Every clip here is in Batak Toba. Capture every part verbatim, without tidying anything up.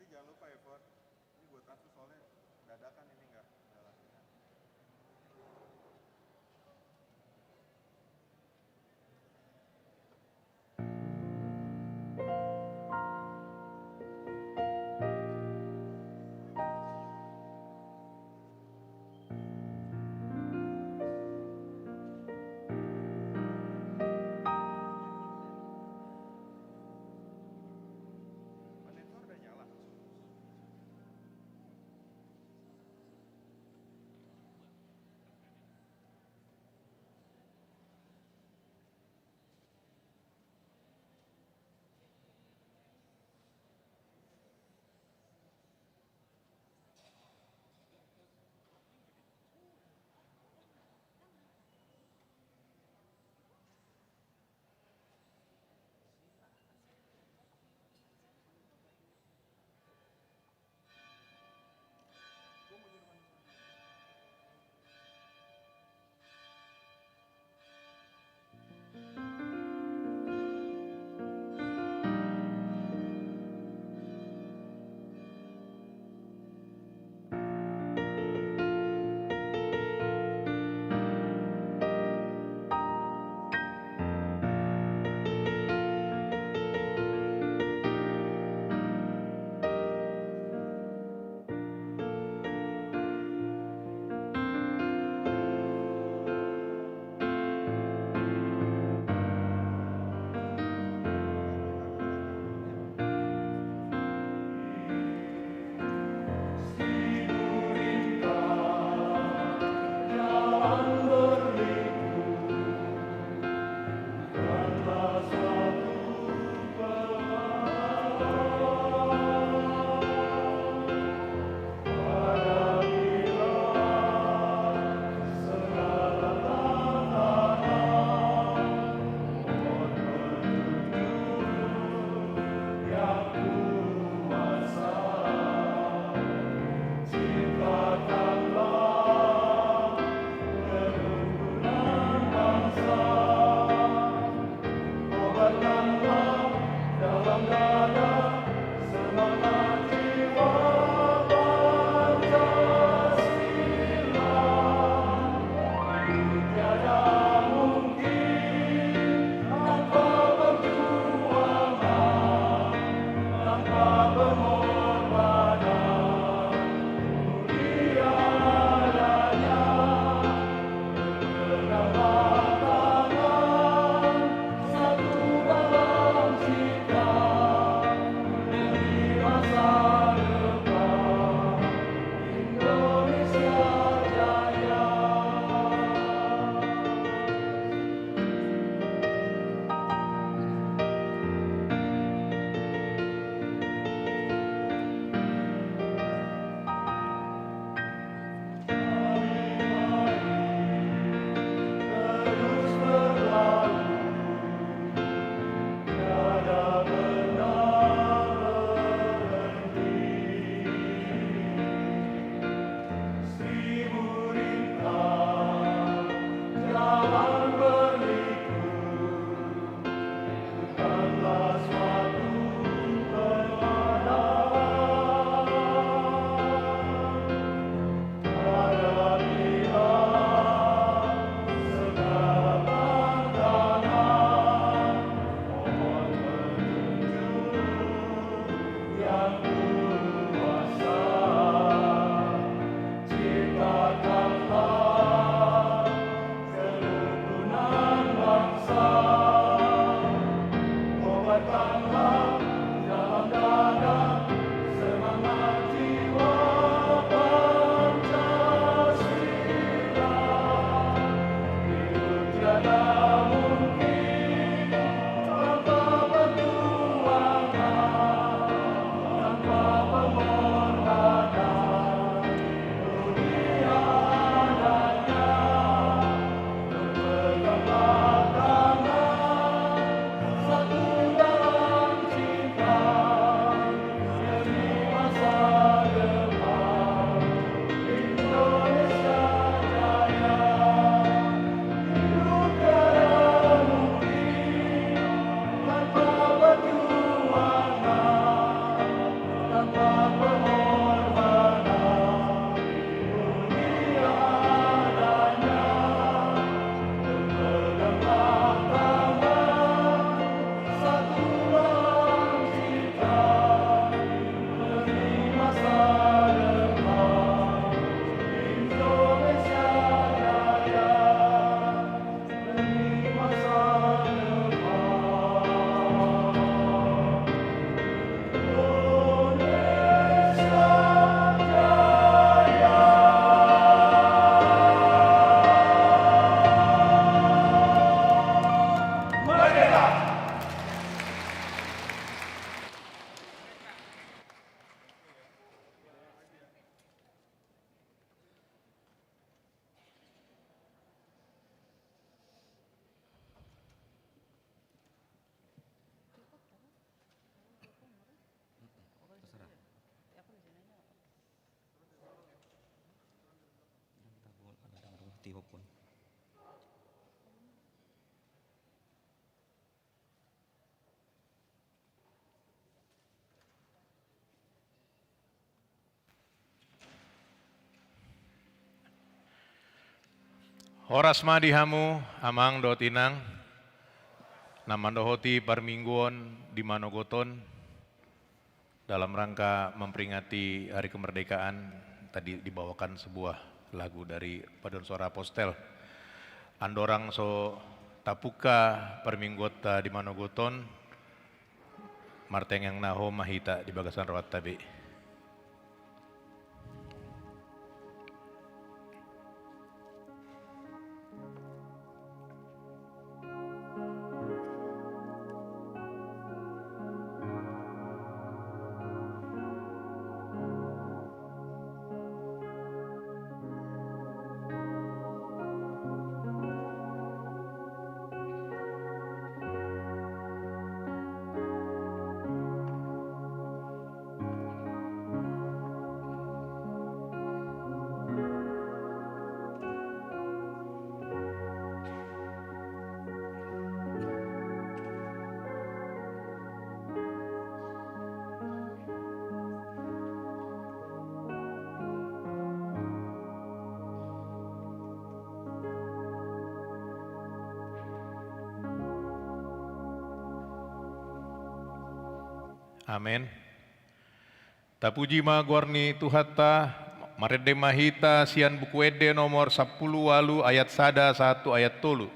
Jangan lupa effort. Ini buat aku soalnya dadakan ini nggak ada latihan. Horas ma di hamu, amang dohot inang, na mandohoti parmingguon di manogot on, dalam rangka memperingati Hari Kemerdekaan, tadi dibawakan sebuah lagu dari Paduan Suara Apostel. Andorang so tapungka parmingguonta di manogot on, martangiang na hohom ma hita di bagasan rohanta be. Amen. Tapuji ma goar ni Tuhanta. Marende ma hita sian Buku Ende nomor sampulu ualu ayat sada sahat tu ayat tolu.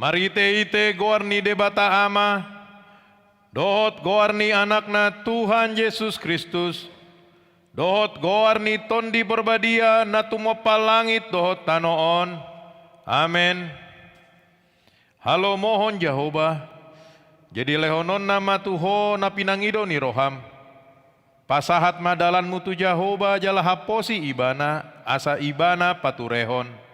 Marhitehite goar ni Debata Ama, dohot goar ni Anakna Tuhan Jesus Kristus, dohot goar ni Tondi Porbadia na tumompa langit dohot tano on. Amen. Halomohon Jahowa, jadi lehononna ma tu ho na pinangido ni roham. Pasahat ma dalanmu tu Jahowa jala haposi Ibana, asa Ibana paturehon.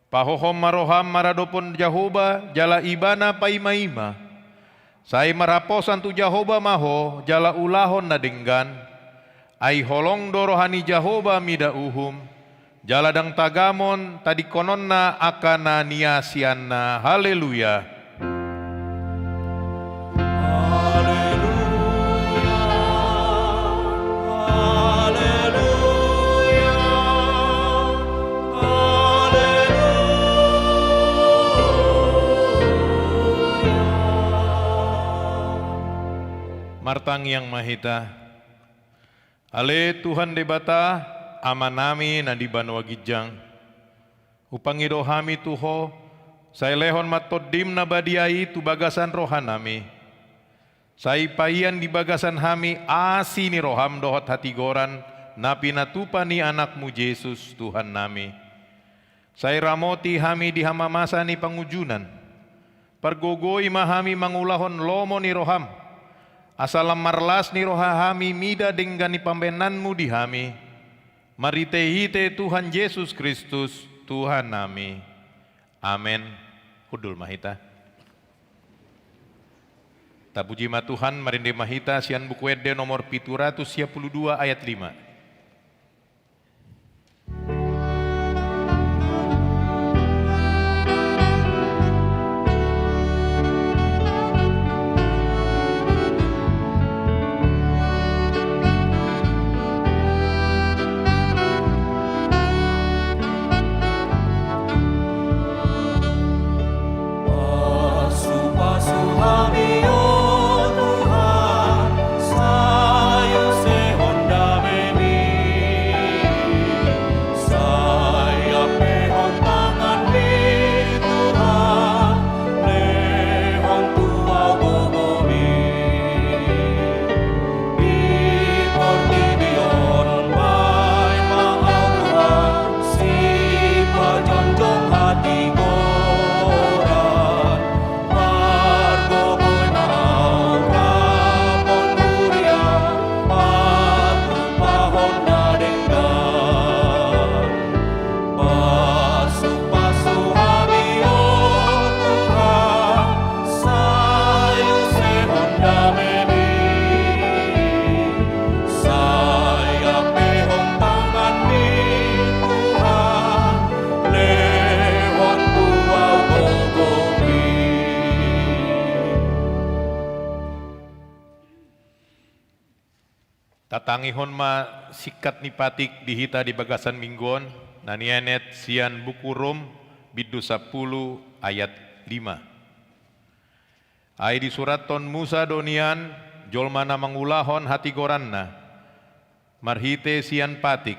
Pahohom ma roham maradophon Jahowa jala Ibana paimaima. Sai marhaposan tu Jahowa ma ho jala ulahon na denggan. Ai holong do roha ni Jahowa mida uhum, jala ndang tagamon tadingkononna angka na niasianna. Haleluya. Haleluya, haleluya, haleluya. Martangiang ma hita. Ale Tuhan Debata, Amanami na di banua ginjang, hupangido hami tu Ho, Sai lehon ma Tondim na badia i tu bagasan rohanami. Sai paian di bagasan hami asi ni roham dohot hatigoran na pinatupa ni Anakmu Jesus, Tuhannami. Sai ramoti hami di hamamasa ni pangunjunan. Pargogoi ma hami mangulahon lomo ni roham. Asa lam marlas ni roha hami mida denggan ni pambahenanmu di hami. Marhitehite Tuhan Jesus Kristus, Tuhannami. Amen. Hundul ma hita. Tapuji ma Tuhan, marende ma hita sian Buku Ende nomor pitu ratus sia pulu dua ayat lima. Pasu-pasu hami, o Tuhan, sai usehon damemi, sai ampehon tanganmi, Tuhan, lehon tu ahu gogomi. Di portibi on baen ma ahu, Tuhan, sipajongjong hatigoran, margogoi ma ahu rap dohot huria, patupahon na denggan. Pasu-pasu hami, o Tuhan, sai usehon damemi, sai ampehon tanganmi, Tuhan, lehon tu ahu gogomi. Tatangihon ma singkat ni patik di hita di bagasan minggu on, na nienet sian Buku Rom, bindu sampulu ayat lima. Ai disurathon Musa do nian jolma na mangulahon hatigoranna marhite sian patik,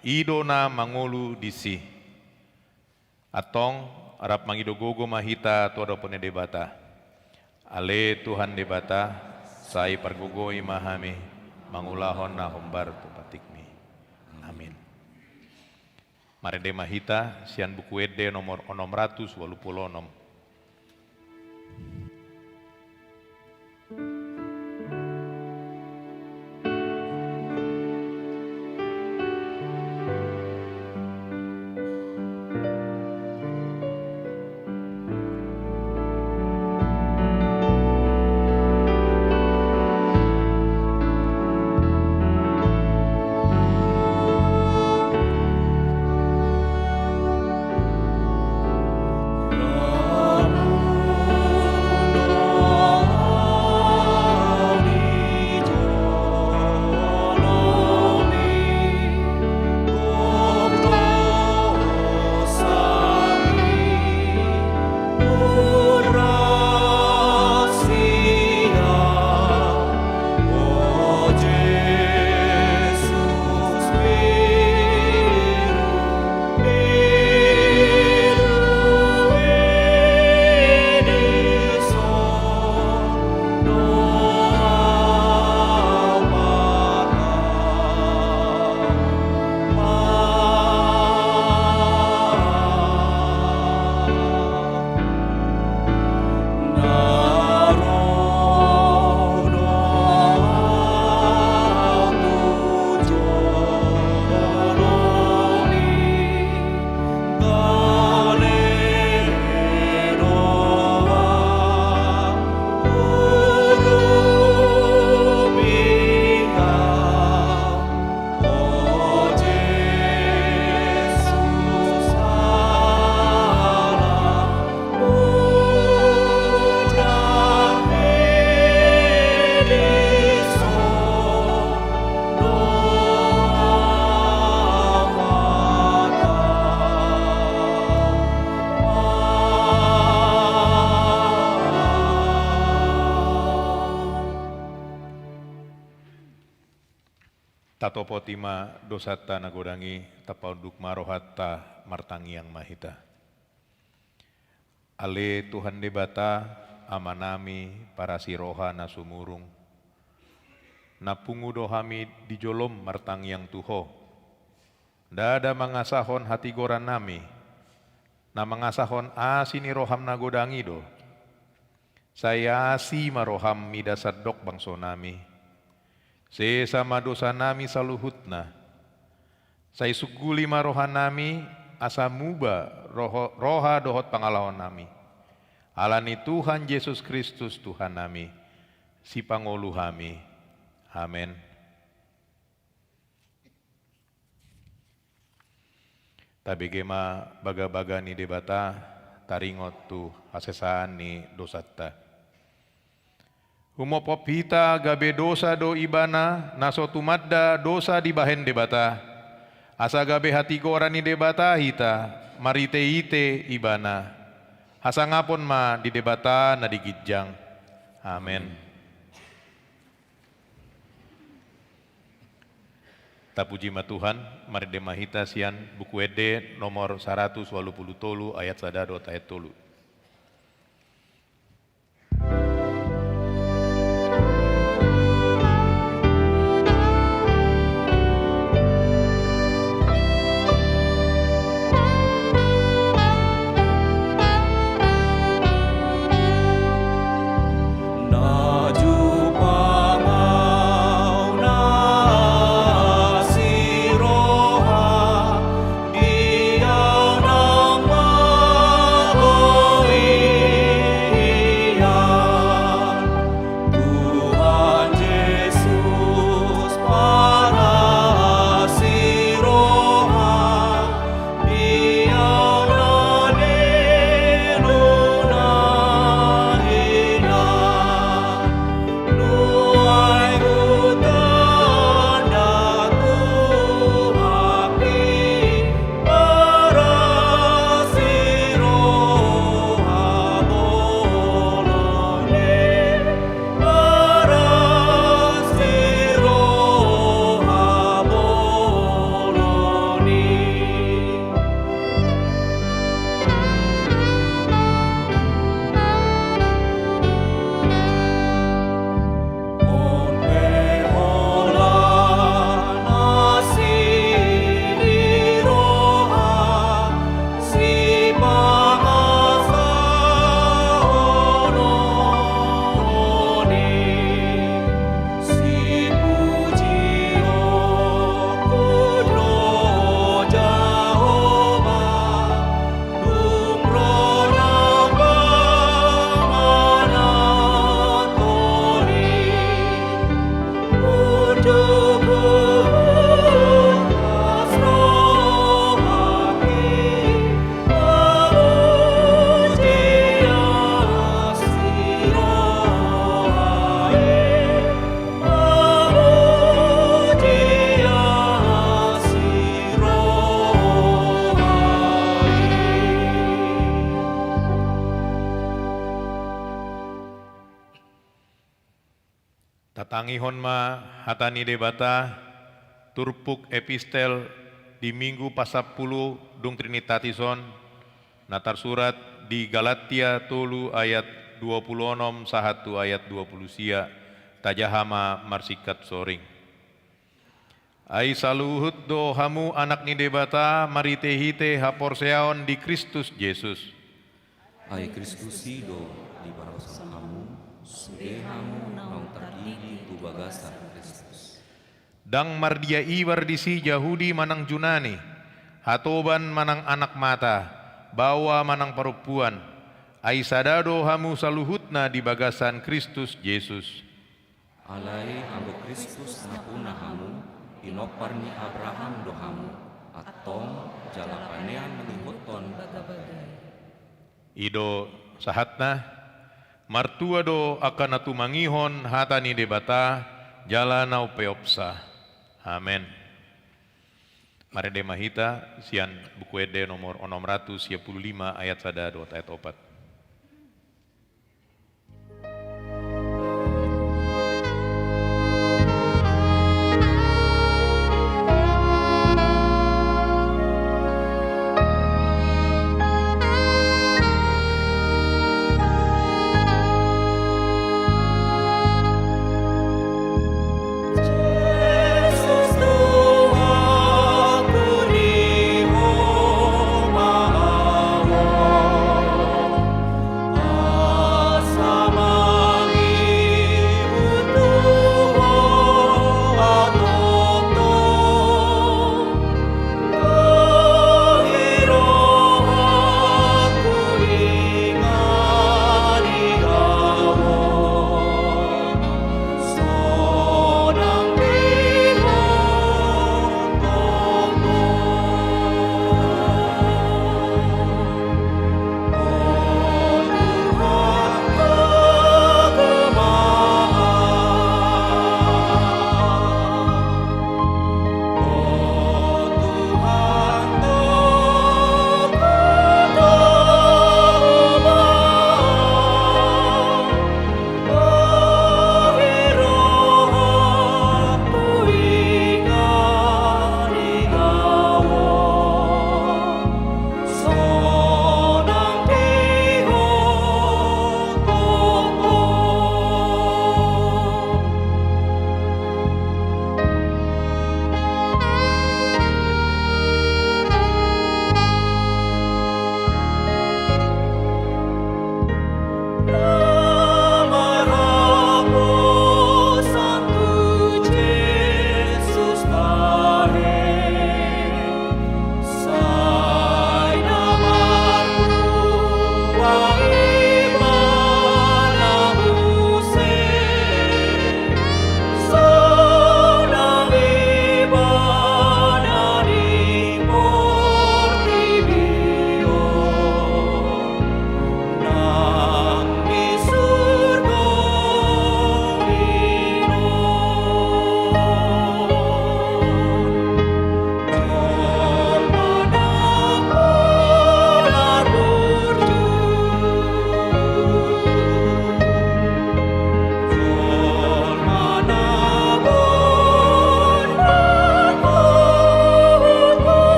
i do na mangolu disi. Antong, rap mangido gogo ma hita tu adopan ni Debata. Ale Tuhan Debata, sai pargogoi ma hami mangulahon na hombar tu patikmi. Amin. Marende ma hita sian Buku Ende nomor onom ratus ualu pulu onom. Tatopoti ma dosanta na godang i, tapaunduk ma rohanta, martangiang ma hita. Ale Tuhan Debata, Amanami parasi roha na sumurung, na pungu do hami di jolom martangiang tu Ho. Ndada mangasahon hatigorannami, na mangasahon asi ni roham na godang i do. Sai asi ma roham mida sandok bangsonami. Sesa ma dosanami saluhutna. Sai sungguli ma rohanami, asa muba roho-, roha dohot pangalahonami. Ala ni Tuhan Jesus Kristus Tuhannami, Sipangolu hami. Amen. Tabege ma bagabaga ni Debata, taringot tu hasesaan ni dosanta. Humophop hita gabe dosa do Ibana, na so tumanda dosa dibahen Debata, asa gabe hatigoran ni Debata hita mariteite Ibana. Hasangapon ma di Debata na di ginjang. Amen. Tapuji ma Tuhan, marende ma hita sian Buku Ende nomor saratus ualu pulu tolu ayat sada dohot ayat tolu. Tatangihon ma hata ni Debata, turpuk epistel di Minggu pasampulu dung Trinitatis on, na tarsurat di Galatia tolu ayat dua pulu onom sahat tu ayat dua pulu sia, tajaha ma marsingkat soring. Ai saluhut do hamu anak ni Debata marhitehite haporseaon di Kristus Jesus. Ai Kristus i do diparosang hamu, sude hamu naung tardidi tu bagasan Kristus. Ndang mardia ibar disi Jahudi manang Junani, hatoban manang anak mata, baoa manang parompuan, ai sada do hamu saluhutna di bagasan Kristus Jesus. Alai anggo Kristus napuna hamu, pinompar ni Abraham do hamu, antong jala panean mangihuthon bagabaga i. I do sahatna. Martua do angka na tumangihon hata ni Debata jala na umpeopsa. Amen. Marende ma hita sian Buku Ende nomor onom ratus sia pulu lima ayat sada dohot ayat opat.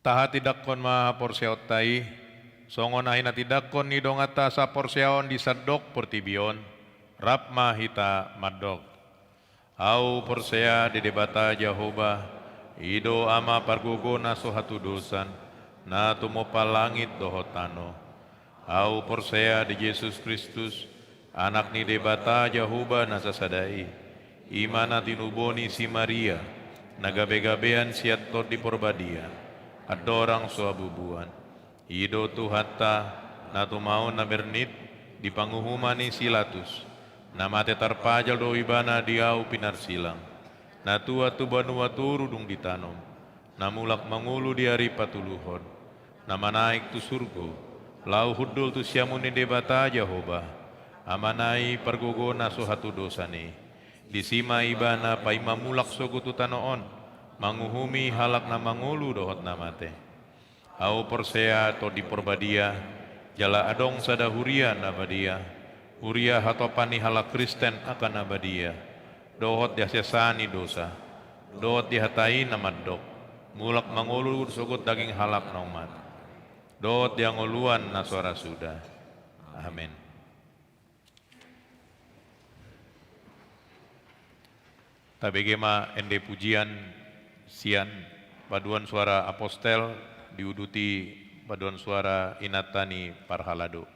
Tahatindangkon ma haporseaonta i, songon na hinatindangkon ni donganta saporseaon di sandok portibi on, rap ma hita mandok. Ahu porsea di Debata Jahowa, i do Ama pargogo na so hatudosan, na tumompa langit dohot tano. Ahu porsea di Jesus Kristus, Anak ni Debata Jahowa na sasada i, i ma na tinubu ni si Maria, na gabegabean sian Tondi Porbadia, andorang so habubuan. I do Tuhanta, na tumaon na bernit, di panguhuman ni si Latus, na mate tarpajal do ibana di ahu pinarsilang, na tuat tu banua toru dung ditanom, na mulak mangolu di ari patoluhon, na manaek tu surgo, laho hundul tu siamun ni Debata Jahowa, Amana i pargogo na so hatudosan i. Disi ma ibana paima mulak sogot tu tano on, manguhumi halak na mangolu dohot na mate. Ahu porsea Tondi Porbadia, jala adong sada huria na badia, huria hatopan ni halak Kristen angka na badia, dohot di hasesaan ni dosa, dohot di hata i na mandok, mulak mangolu sogot daging halak na ummat, dohot di hangoluan na so ra suda. Amen. Tabege ma ende pujian sian paduan suara apostel, diuduti paduan suara inanta ni parhalado.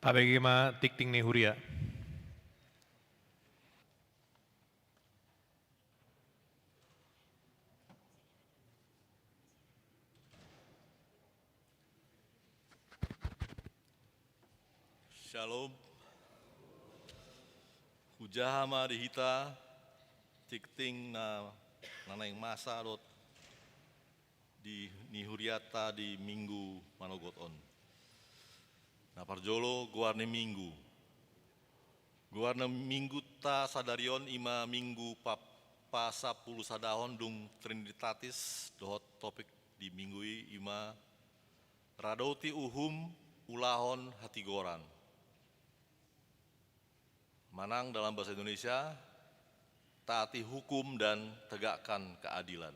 Abege ma tingting ni huria. Shalom. Hujaha ma di hita tingting na, na naeng masa dohot di, ni hurianta di Minggu manogot on. Na parjolo, goar ni Minggu. Goar ni Minggunta sadari on i ma Minggu pa-, pasampulusadahon dung Trinitatis, dohot topik di Minggu i i ma Radoti Uhum, Ulahon Hatigoran. Manang dalam bahasa Indonesia, taati hukum dan tegakkan keadilan.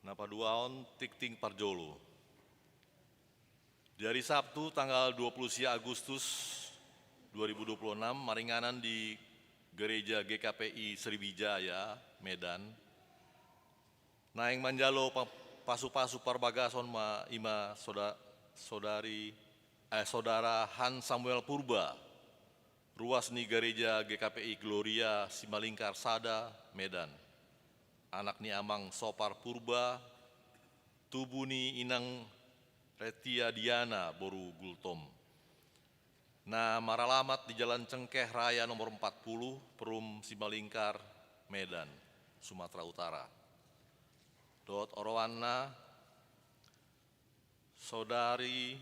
Na paduahon, tingting parjolo. Di hari Sabtu tanggal dua puluh sia Agustus dua ribu dua puluh enam, maringanan di Gereja G K P I Sriwijaya, Medan, naeng manjalo pa-, pasupasu parbagason ma i ma soda-, sodari, eh, Saudara Hans Samuel Purba, ruas ni Gareja G K P I Gloria Simalingkar sada, Medan. Anak ni Amang Sopar Purba, tubu ni Inang Retia Diana boru Gultom. Na maralamat di Jalan Cengkeh Raya nomor empat puluh, Perum Simalingkar, Medan, Sumatera Utara. Dohot oroanna, Saudari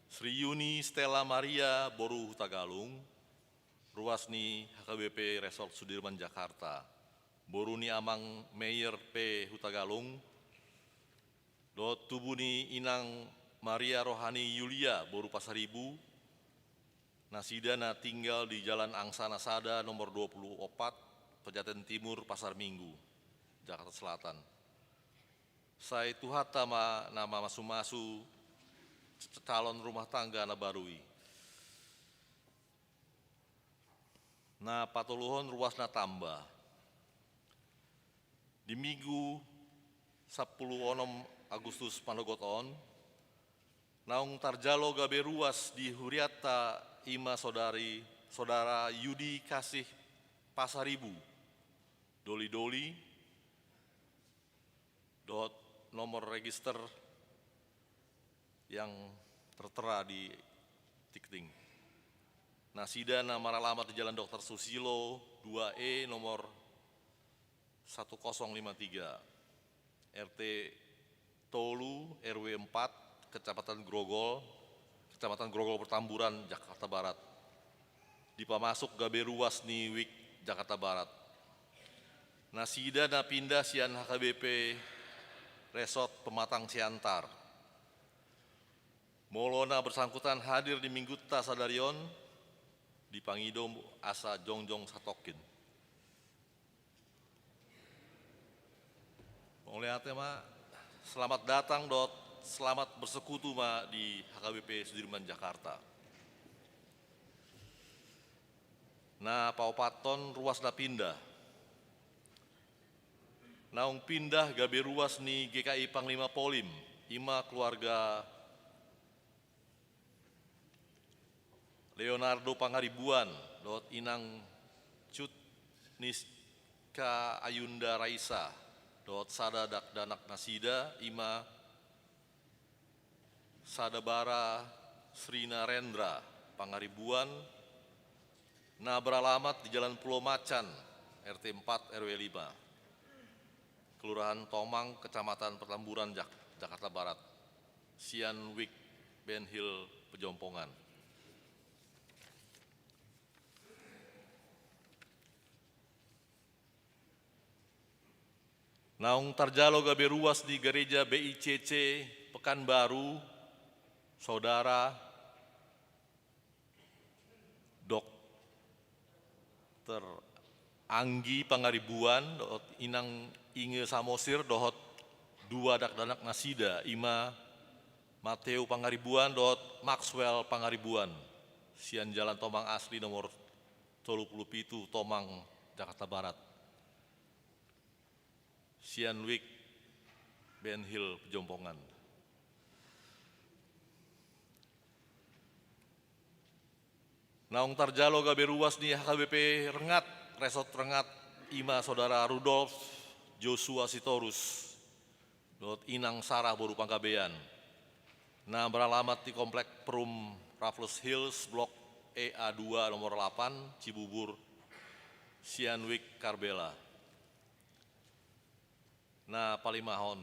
Sri Yuni Stella Maria boru Hutagalung, ruas ni H K B P Resort Sudirman Jakarta, boru ni Amang Meyer P Hutagalung, dohot tubu ni Inang Maria Rohani Yulia boru Pasaribu, nasida na tinggal di Jalan Angsana sada nomor dua puluh opat, Pejaten Timur, Pasar Minggu, Jakarta Selatan. Sai Tuhanta ma na mamasumasu c-, calon rumah tangga na baru i. Na patoluhon, ruas na tamba. Di Minggu sampulu onom Agustus manogot on, naung tarjalo gabe ruas di hurianta i ma Saudari, Saudara Yudi Kasih Pasaribu, Doli-doli, dohot nomor register yang tertera di tingting. Nasida na maralamat di Jalan Dokter Susilo dua E nomor satu kosong lima tiga, R T tolu, R W empat, Kecamatan Grogol, Kecamatan Grogol Petamburan, Jakarta Barat. Dipamasuk gabe ruas ni WIK Jakarta Barat. Nasida na pindah sian H K B P Resort Pematang Siantar. Molo na bersangkutan hadir di Minggunta sadari on, dipangido asa jongjong satongkin. Mauliate ma, selamat datang dohot selamat bersekutu ma di H K B P Sudirman, Jakarta. Na paopathon, ruas na pindah. Naung pindah gabe ruas ni G K I Panglima Polim, i ma keluarga Leonardo Pangaribuan dohot Inang Cut Niska Ayunda Raisa, dohot sada dakdanak nasida, i ma sada bara Sri Narendra Pangaribuan, na beralamat di Jalan Pulo Macan, R T empat, R W lima, Kelurahan Tomang, Kecamatan Petamburan, Jak-, Jakarta Barat, sian WIK Benhil Pejompongan. Naung tarjalo gabe ruas di Gereja B I C C Pekanbaru, Saudara Dokter Anggi Pangaribuan dohot Inang Inge Samosir dohot dua dakdanak nasida, i ma Mateo Pangaribuan dohot Maxwell Pangaribuan, sian Jalan Tomang Asri nomor tolu pulu pitu, Tomang, Jakarta Barat, sian WIK Benhil Pejompongan. Naung tarjalo gabe ruas ni H K B P Rengat, Resort Rengat, i ma Saudara Rudolf Joshua Sitorus dohot Inang Sarah boru Panggabean, na beralamat di Komplek Perum Raffles Hills, Blok E A dua, nomor delapan, Cibubur, sian Wijk Karbela. Na palimahon,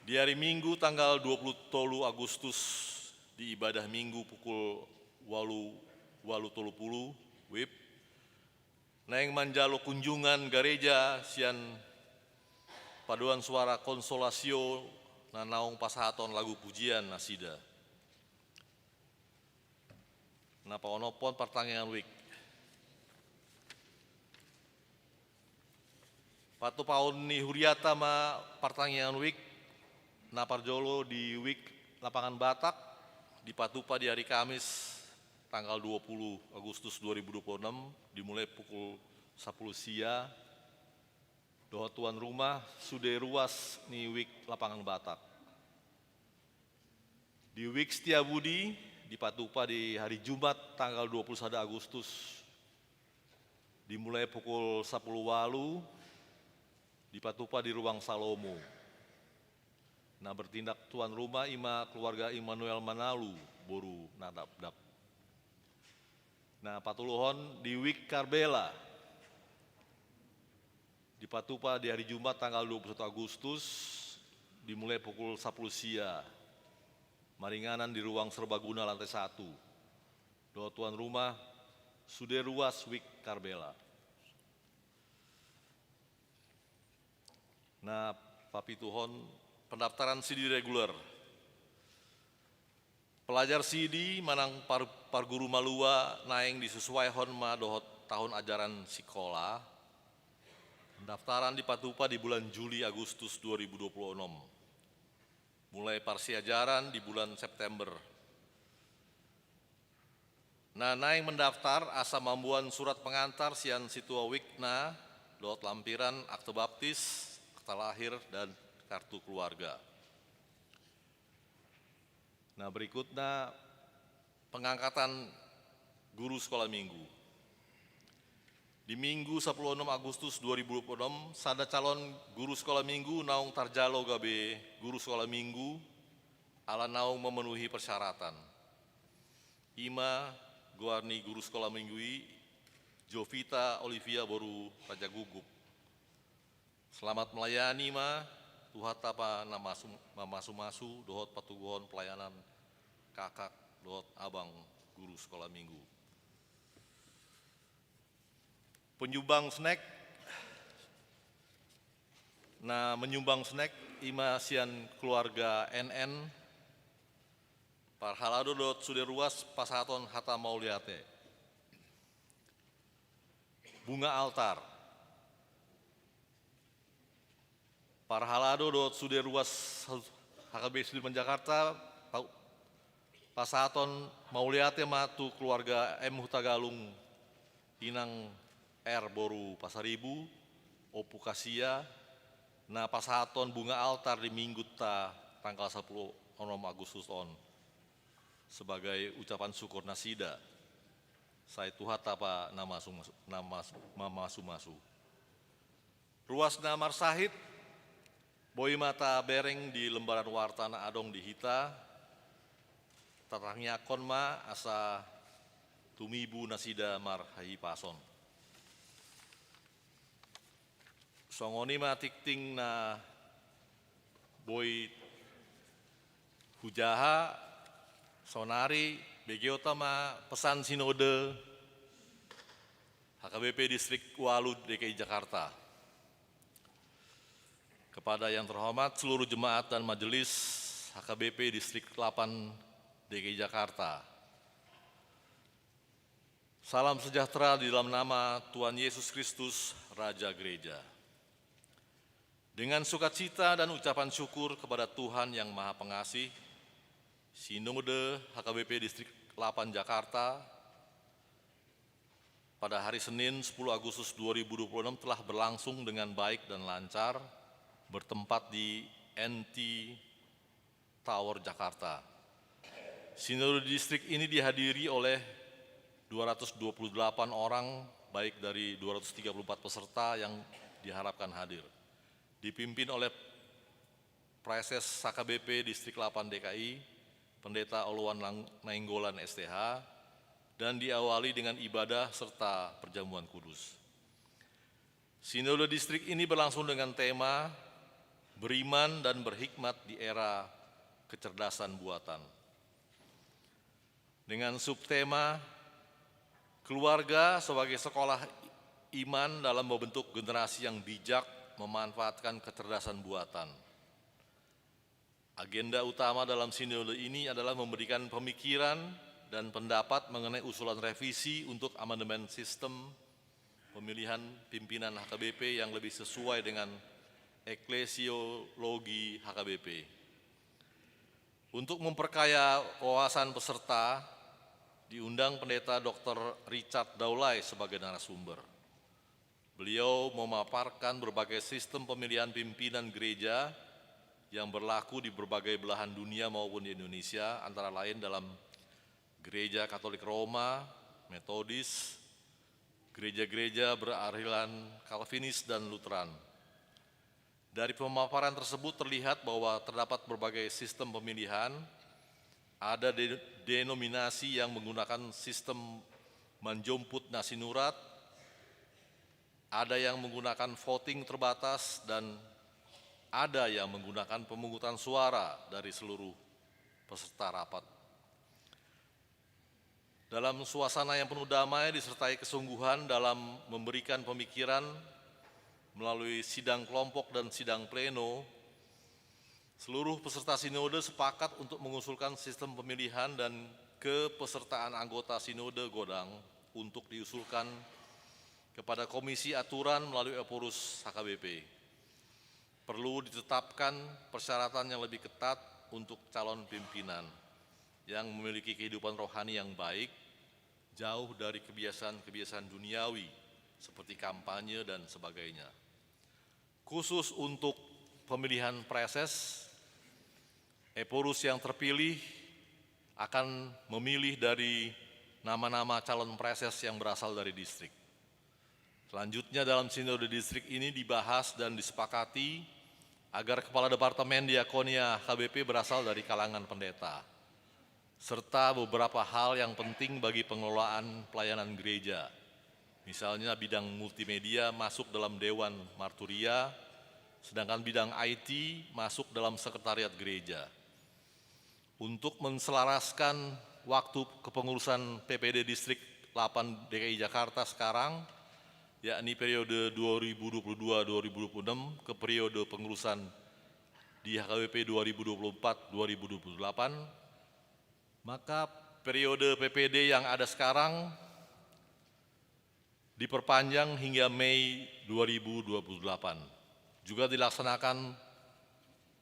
di ari Minggu tanggal dua puluh tolu Agustus, di ibadah Minggu pukul ualu, ualu tolu pulu W I B, naeng manjalo kunjungan gareja sian paduan suara Consolatio na naung pasahaton lagu pujian nasida. Na paonomhon, partangiangan Wijk. Patupaon ni huriata ma partangiangan Wijk na parjolo di Wijk Lapangan Batak, dipatupa di ari Kamis tanggal dua puluh Agustus dua ribu dua puluh enam, dimulai pukul sapuluh sia, dohot tuan rumah sude ruas ni Wijk Lapangan Batak. Di Wijk Setiabudi, dipatupa di hari Jumat tanggal dua puluh sada Agustus, dimulai pukul sapuluh ualu, dipatupa di Ruang Salomo. Na bertindak tuan rumah i ma keluarga Immanuel Manalu boru Nadapdap. Na patoluhon, di Wijk Karbela, dipatupa di hari Jumat tanggal dua puluh satu Agustus, dimulai pukul sapuluh sia, maringanan di Ruang Serbaguna lantai satu. Dohot tuan rumah sude ruas Wijk Karbela. Na papituhon, pendaftaran sidi reguler. Pelajar sidi manang par-, parguru malua naeng disesuaihon ma dohot tahun ajaran sikola. Pendaftaran dipatupa di bulan Juli Agustus dua ribu dua puluh enam. Mulai parsiajaran di bulan September. Na naeng mendaftar asa mamboan surat pengantar sian situa Wijk na, dohot lampiran akte baptis, akta lahir, dan kartu keluarga. Na berikutna, pengangkatan guru sekolah minggu. Di Minggu sapuluh enam Agustus dua ribu dua puluh enam, sada calon guru sekolah minggu naung tarjalo gabe guru sekolah minggu ala naung memenuhi persyaratan. I ma goar ni guru sekolah minggu i, Jovita Olivia boru Rajagugup. Selamat melayani ma, Tuhanta ma na masu-, mamasumasu dohot patoguhon pelayanan kakak dohot abang guru sekolah minggu. Penyumbang snack, na menyumbang snack i ma sian keluarga N N, parhalado dohot sude ruas pasahaton hata mauliate. Bunga altar. Parhalado dohot sude ruas H K B Sudirman Jakarta, pa-, pasahaton mauliate ma tu keluarga M Hutagalung, Inang R boru Pasaribu, Ompu Kasia, na pasahaton bunga altar di Minggunta tanggal sapuluh onom Agustus on sebagai ucapan syukur nasida. Sai Tuhanta ma na masu-, masu-, na masu-, mamasumasu. Ruas na marsahit, boi ma tabereng di lembaran warta na adong di hita, tatangiangkon ma asa tumibu nasida marhahipason. Songon i ma tingting na boi hujaha, saonari begeonta ma pesan sinode H K B P Distrik ualu D K I Jakarta. Kepada yang terhormat seluruh jemaat dan majelis H K B P Distrik delapan D K I Jakarta. Salam sejahtera di dalam nama Tuhan Yesus Kristus, Raja Gereja. Dengan sukacita dan ucapan syukur kepada Tuhan yang Maha Pengasih, Sinode H K B P Distrik delapan Jakarta pada hari Senin, sepuluh Agustus dua ribu dua puluh enam, telah berlangsung dengan baik dan lancar, bertempat di N T Tower Jakarta. Sinode distrik ini dihadiri oleh dua ratus dua puluh delapan orang, baik dari dua ratus tiga puluh empat peserta yang diharapkan hadir. Dipimpin oleh Praeses H K B P Distrik delapan D K I, Pendeta Oloan Lang-, Nainggolan S T H, dan diawali dengan ibadah serta perjamuan kudus. Sinode distrik ini berlangsung dengan tema Beriman dan Berhikmat di Era Kecerdasan Buatan. Dengan subtema, Keluarga sebagai sekolah iman dalam membentuk generasi yang bijak memanfaatkan kecerdasan buatan. Agenda utama dalam sinode ini adalah memberikan pemikiran dan pendapat mengenai usulan revisi untuk amandemen sistem pemilihan pimpinan H K B P yang lebih sesuai dengan eklesiologi H K B P. Untuk memperkaya wawasan peserta, diundang Pendeta Doktor Richard Daulay sebagai narasumber. Beliau memaparkan berbagai sistem pemilihan pimpinan gereja yang berlaku di berbagai belahan dunia maupun di Indonesia, antara lain dalam Gereja Katolik Roma, Metodis, gereja-gereja beraliran Calvinis dan Lutheran. Dari pemaparan tersebut terlihat bahwa terdapat berbagai sistem pemilihan, ada de-, denominasi yang menggunakan sistem manjomput na sinurat, ada yang menggunakan voting terbatas, dan ada yang menggunakan pemungutan suara dari seluruh peserta rapat. Dalam suasana yang penuh damai disertai kesungguhan dalam memberikan pemikiran melalui sidang kelompok dan sidang pleno, seluruh peserta sinode sepakat untuk mengusulkan sistem pemilihan dan kepesertaan anggota sinode godang untuk diusulkan kepada Komisi Aturan melalui Ephorus H K B P. Perlu ditetapkan persyaratan yang lebih ketat untuk calon pimpinan yang memiliki kehidupan rohani yang baik, jauh dari kebiasaan-kebiasaan duniawi seperti kampanye dan sebagainya. Khusus untuk pemilihan praeses, Ephorus yang terpilih akan memilih dari nama-nama calon praeses yang berasal dari distrik. Selanjutnya, dalam sinode distrik ini dibahas dan disepakati agar kepala departemen diakonia H K B P berasal dari kalangan pendeta, serta beberapa hal yang penting bagi pengelolaan pelayanan gereja. Misalnya, bidang multimedia masuk dalam Dewan Marturia, sedangkan bidang I T masuk dalam sekretariat gereja. Untuk menselaraskan waktu kepengurusan P P D Distrik delapan D K I Jakarta sekarang, yakni periode dua ribu dua puluh dua dua ribu dua puluh enam, ke periode pengurusan di H K B P dua ribu dua puluh empat dua ribu dua puluh delapan, maka periode P P D yang ada sekarang diperpanjang hingga Mei dua ribu dua puluh delapan. Juga dilaksanakan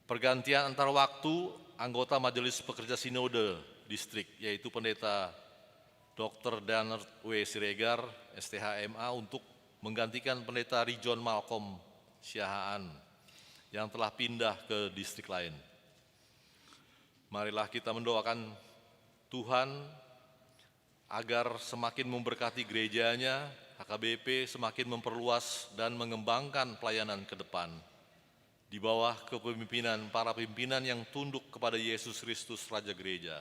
pergantian antar waktu anggota Majelis Pekerja Sinode Distrik, yaitu Pendeta Doktor Danert W Siregar, S T H M A, untuk menggantikan Pendeta Rijon Malcolm Siahaan yang telah pindah ke distrik lain. Marilah kita mendoakan Tuhan agar semakin memberkati gereja-Nya, H K B P semakin memperluas dan mengembangkan pelayanan ke depan di bawah kepemimpinan para pimpinan yang tunduk kepada Yesus Kristus, Raja Gereja.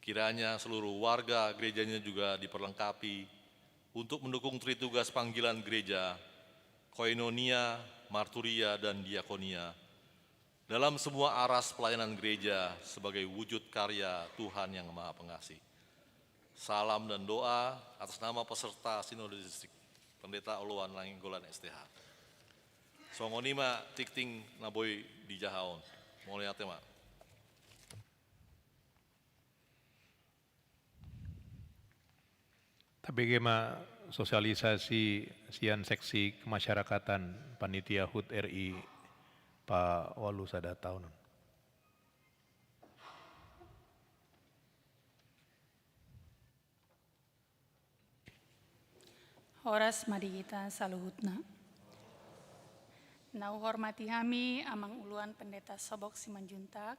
Kiranya seluruh warga gereja-Nya juga diperlengkapi untuk mendukung tritugas panggilan gereja, koinonia, marturia, dan diakonia, dalam semua aras pelayanan gereja sebagai wujud karya Tuhan yang Maha Pengasih. Salam dan doa atas nama peserta Sinode Distrik, Pendeta Oloan Nainggolan S T H. Songon i ma tingting na boi dijaha on. Mauliate ma. Tabege ma sosialisasi sian Seksi Kemasyarakatan Panitia HUT R I paualu sada taon on. Horas ma di hita saluhutna. Na huhormati hami Amang Uluan Pendeta Sobok Simanjuntak,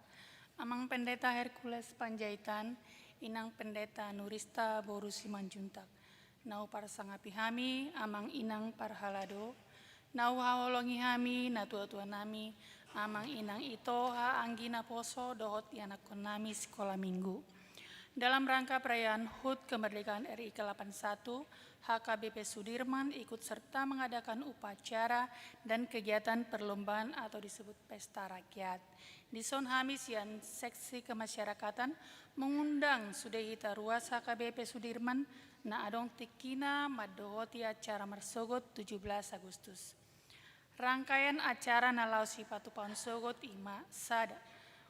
Amang Pendeta Hercules Panjaitan, Inang Pendeta Nurista boru Simanjuntak. Na huparsangapi hami, Amang Inang parhalado, na huhaholongi hami, natuatua nami, Amang Inang ito, haha anggi naposo, dohot ianakkon nami sikola minggu. Dalam rangka perayaan hut kemerdekaan R I ke delapan satu, H K B P Sudirman ikut serta mengadakan upacara dan kegiatan perlombaan atau disebut pesta rakyat. Dison hami sian Seksi Kemasyarakatan mengundang sude hita ruas H K B P Sudirman na adong tingkina mandohoti acara marsogot tujuh belas Agustus. Rangkaian acara na laho sipatupaon sogot i ma: sada,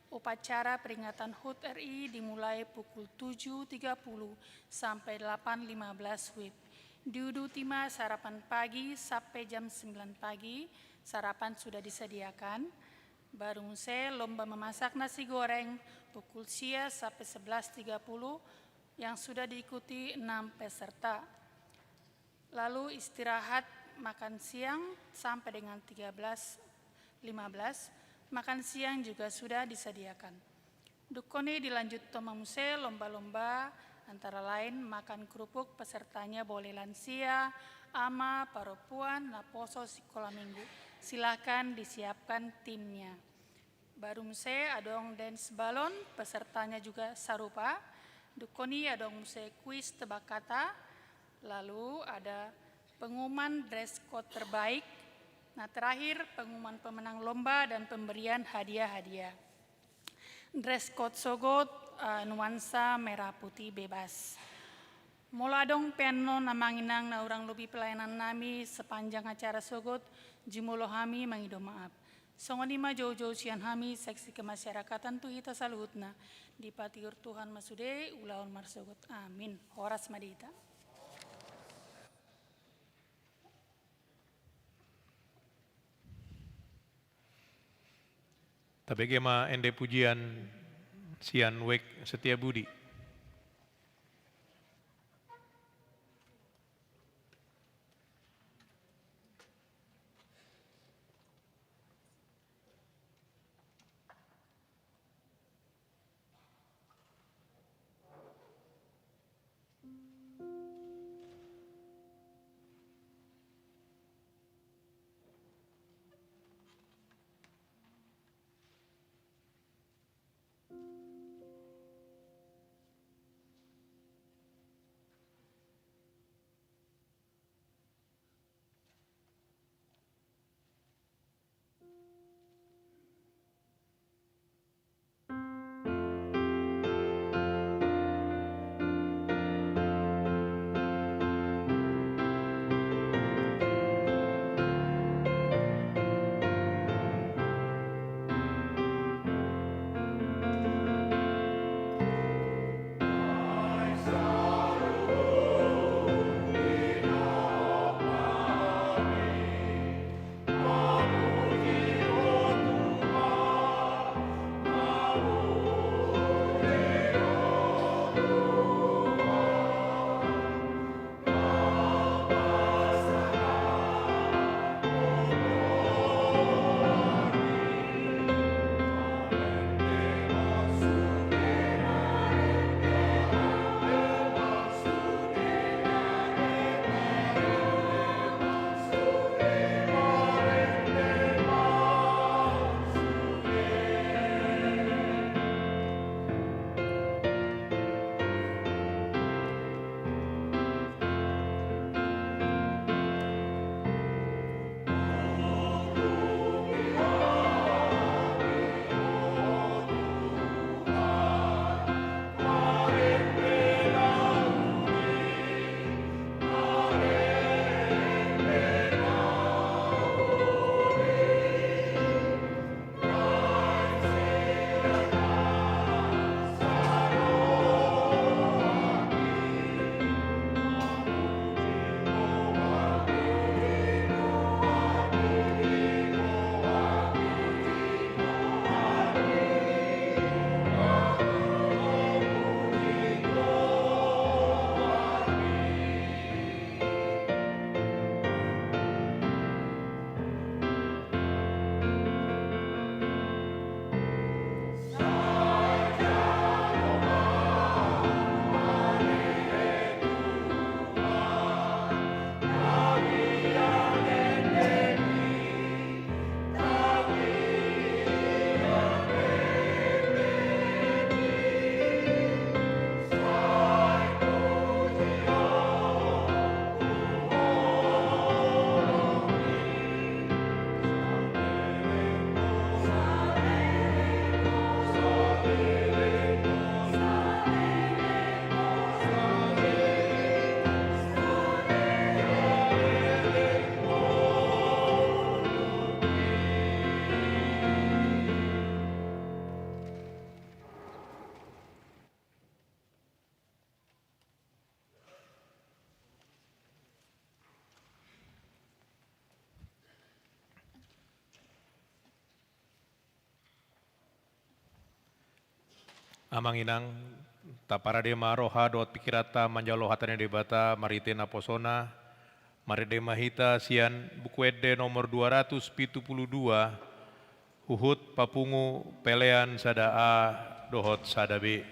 upacara peringatan hut R I dimulai pukul tujuh tiga puluh sampai delapan lima belas WIB. Diuduti ma sarapan pagi sampai jam sembilan pagi, sarapan sudah disediakan. Baru muse lomba memasak nasi goreng pukul sia sampai sebelas tiga puluh yang sudah diikuti enam peserta. Lalu istirahat makan siang sampai dengan tiga belas lima belas, makan siang juga sudah disediakan. Dungkon i dilanjuthon ma muse lomba-lomba, antara lain makan kerupuk, pesertanya boleh lansia, ama, parompuan, naposo sikola minggu. Silakan disiapkan timnya. Baru muse adong dance balon, pesertanya juga sarupa. Dungkon i adong muse kuis tebak kata, lalu ada pengumuman dress code terbaik. Nah, terakhir pengumuman pemenang lomba dan pemberian hadiah-hadiah. Dress code sogot, eh, nuansa merah putih bebas. Molo adong pe annon Amang Inang na hurang lobi pelayanan nami sepanjang acara sogot, jumolo hami mangido maaf. Songon i ma joujou sian hami Seksi Kemasyarakatan tu hita saluhutna. Dipatiur Tuhan ma sude ulaon marsogot. Amin. Horas ma di hita. Tabege ma ende pujian sian WEK Setiabudi. Amang inang, taparade ma roha dohot pikiranta manjalo hata ni Debata marhite naposona, marende ma hita sian Buku Ende nomor dua ratus pitu pulu dua, huhut papungu pelean sada A dohot sada B.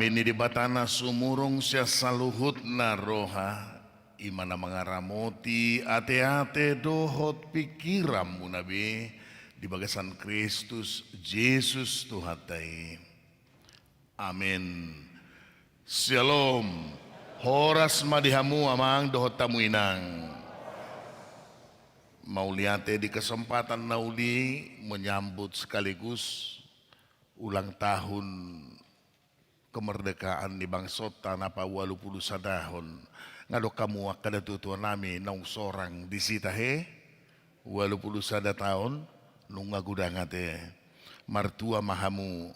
Ni Debata na sumurung sian saluhutna roha, i ma na mangaramoti ateate dohot pingkiranmuna be di bagasan Kristus Jesus Tuhanta i. Amen. Syalom. Horas ma di hamu amang dohot hamu inang. Mauliate di kesempatan na uli menyambut sekaligus ulang tahun kemerdekaan ni bangsonta na paualu pulu sadahon. Nga dok hamu angka datuatuanami naung sorang disi tahe? Ualu pulu sada taon nunga godang ate. Martua ma hamu,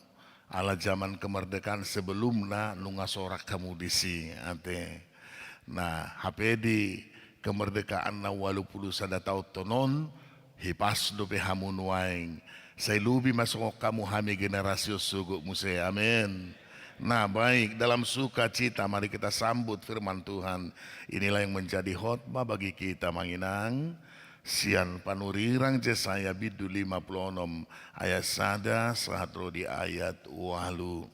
ala zaman kemerdekaan sebelumna nunga sorang hamu disi ate. Nah, hape di kemerdekaan na ualu pulu sada taon on, hipas dope hamu nuaeng. Sai lobi ma songon hamu hami generasi on sogot muse. Amen. Nah, baik, dalam sukacita mari kita sambut firman Tuhan. Inilah yang menjadi khotbah bagi kita, amang inang. Sian panurirang Jesaya bindu lima pulu onom ayat sada sahat ro di ayat ualu.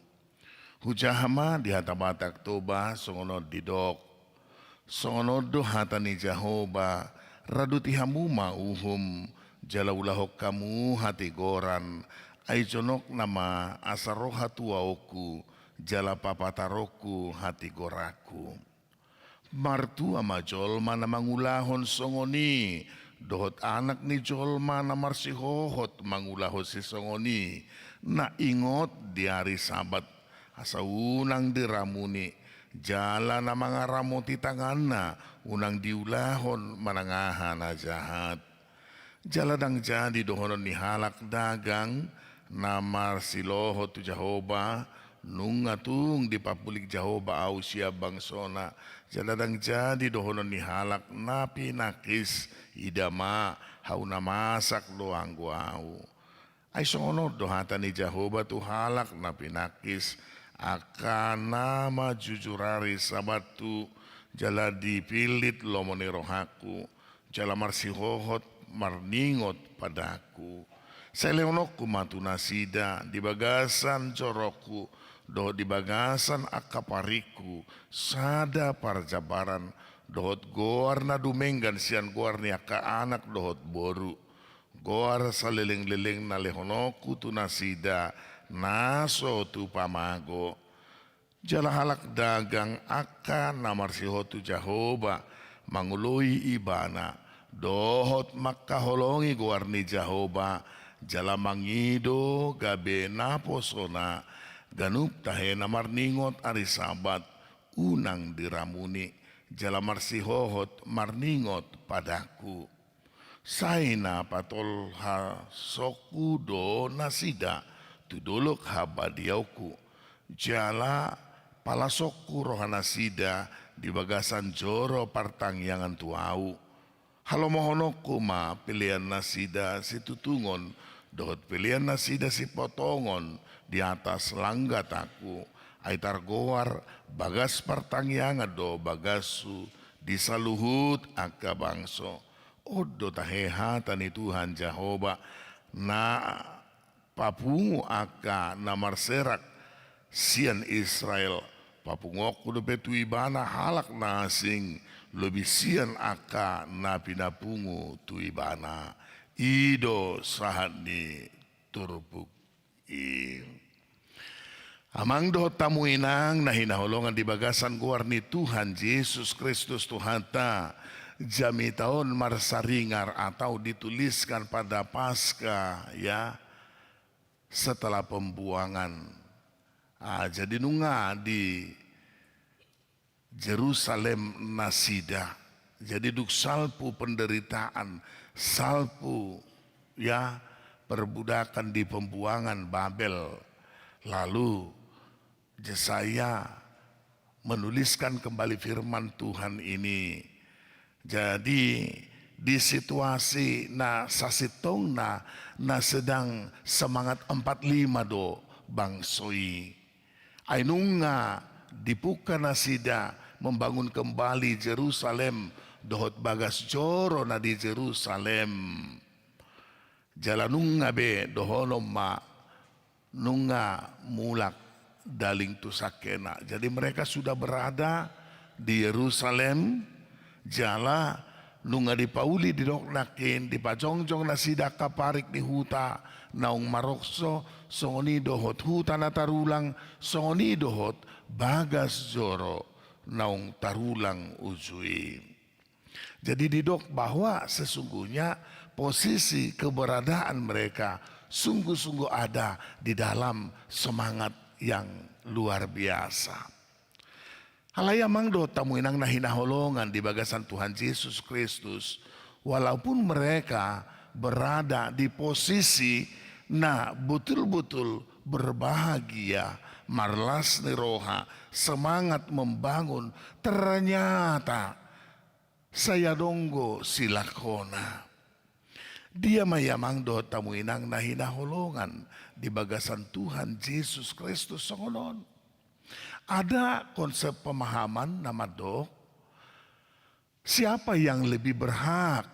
Hujaha ma di hata Batak Toba songon on didok. Songon on do hata ni Jahowa, raduti hamu ma uhum, jala ulahon hamu hatigoran, ai jonok nama asa ro hatuaonku, jala papataronku hatigoranku. Martua ma jolma na mangulahon songon i, dohot anak ni jolma na marsihohot mangulahon sisongon i, na ingot di ari Sabat, asa unang diramuni, jala na mangaramoti tanganna, unang diulahon manang aha na jahat. Jala ndang jadi dohonon ni halak dagang na marsihohot tu Jahowa, nunga tung dipapulik Jahowa ahu sian bangsona. Jala ndang jadi dohonon ni halak na pinangkis, ida ma, hau na masak do anggo ahu. Ai songon on do hata ni Jahowa tu halak na pinangkis, angka na manjujur ari Sabathu, jala dipillit lomo ni rohangku, jala marsihohot marningot padangku. Sai lehononku ma tu nasida di bagasan jorongku, dohot di bagasan angka paringku, sada parjambaran, dohot goar na dumenggan sian goar ni angka anak dohot boru. Goar salelengleleng na lehononku tu nasida, na so tupa mago. Jala halak dagang angka na marsihohot tu Jahowa, mangoloi Ibana, dohot mangkaholongi goar ni Jahowa, jala mangido gabe naposona, ganup tahe na marningot ari Sabat, unang diramuni, jala marsihohot marningot padangku. Sai na patolhasonku do nasida tu dolok habadiaonku, jala palasonku rohanasida di bagasan joro partangiangan tu ahu. Halomohononku ma pelean nasida situtungon, dohot pelean nasida sipotongon di atas langgatanku, ai targoar bagas partangiangan do bagashu di saluhut angka bangso. On do tahe hata ni Tuhan Jahowa, na papungu angka na marserak sian Israel, papunguonku dope tu ibana halak na asing, lobi sian angka na pinapungu tu ibana. I do sahat ni turpuk i. Amang dohot hamu inang na hinaholongan di bagasan goar ni Tuhan Jesus Kristus Tuhanta, jamita on marsaringar atau dituliskan pada Paskah, ya, setelah pembuangan. Ah, jadi nunga di Jerusalem nasida. Jadi dung salpu penderitaan, salpu, ya, perbudakan di pembuangan Babel. Lalu Jesaya menuliskan kembali firman Tuhan ini. Jadi di situasi na sasintongna, na sedang semangat empat lima do bangso i. Ai nunga dipungka nasida membangun kembali Jerusalem dohot bagas joro na di Jerusalem. Jala nunga be dohonon ma nunga mulak Dalling tu sangkena. Jadi mereka sudah berada di Yerusalem, jala nunga dipauli didok nangkin, dipajongjong nasida angka parik ni huta naung marokso, songon i dohot huta na tarulang, songon i dohot bagas joro naung tarulang uju i. Jadi didok bahwa sesungguhnya posisi keberadaan mereka sungguh-sungguh ada di dalam semangat yang luar biasa. Alai amang dohot hamu inang na hinaholongan di bagasan Tuhan Jesus Kristus, walaupun mereka berada di posisi na betul-betul berbahagia, marlas ni roha, semangat membangun, ternyata sai adong do silakona. Dia ma i amang dohot hamu inang na hinaholongan di bagasan Tuhan Jesus Kristus songon on. Ada konsep pemahaman na mandok, siapa yang lebih berhak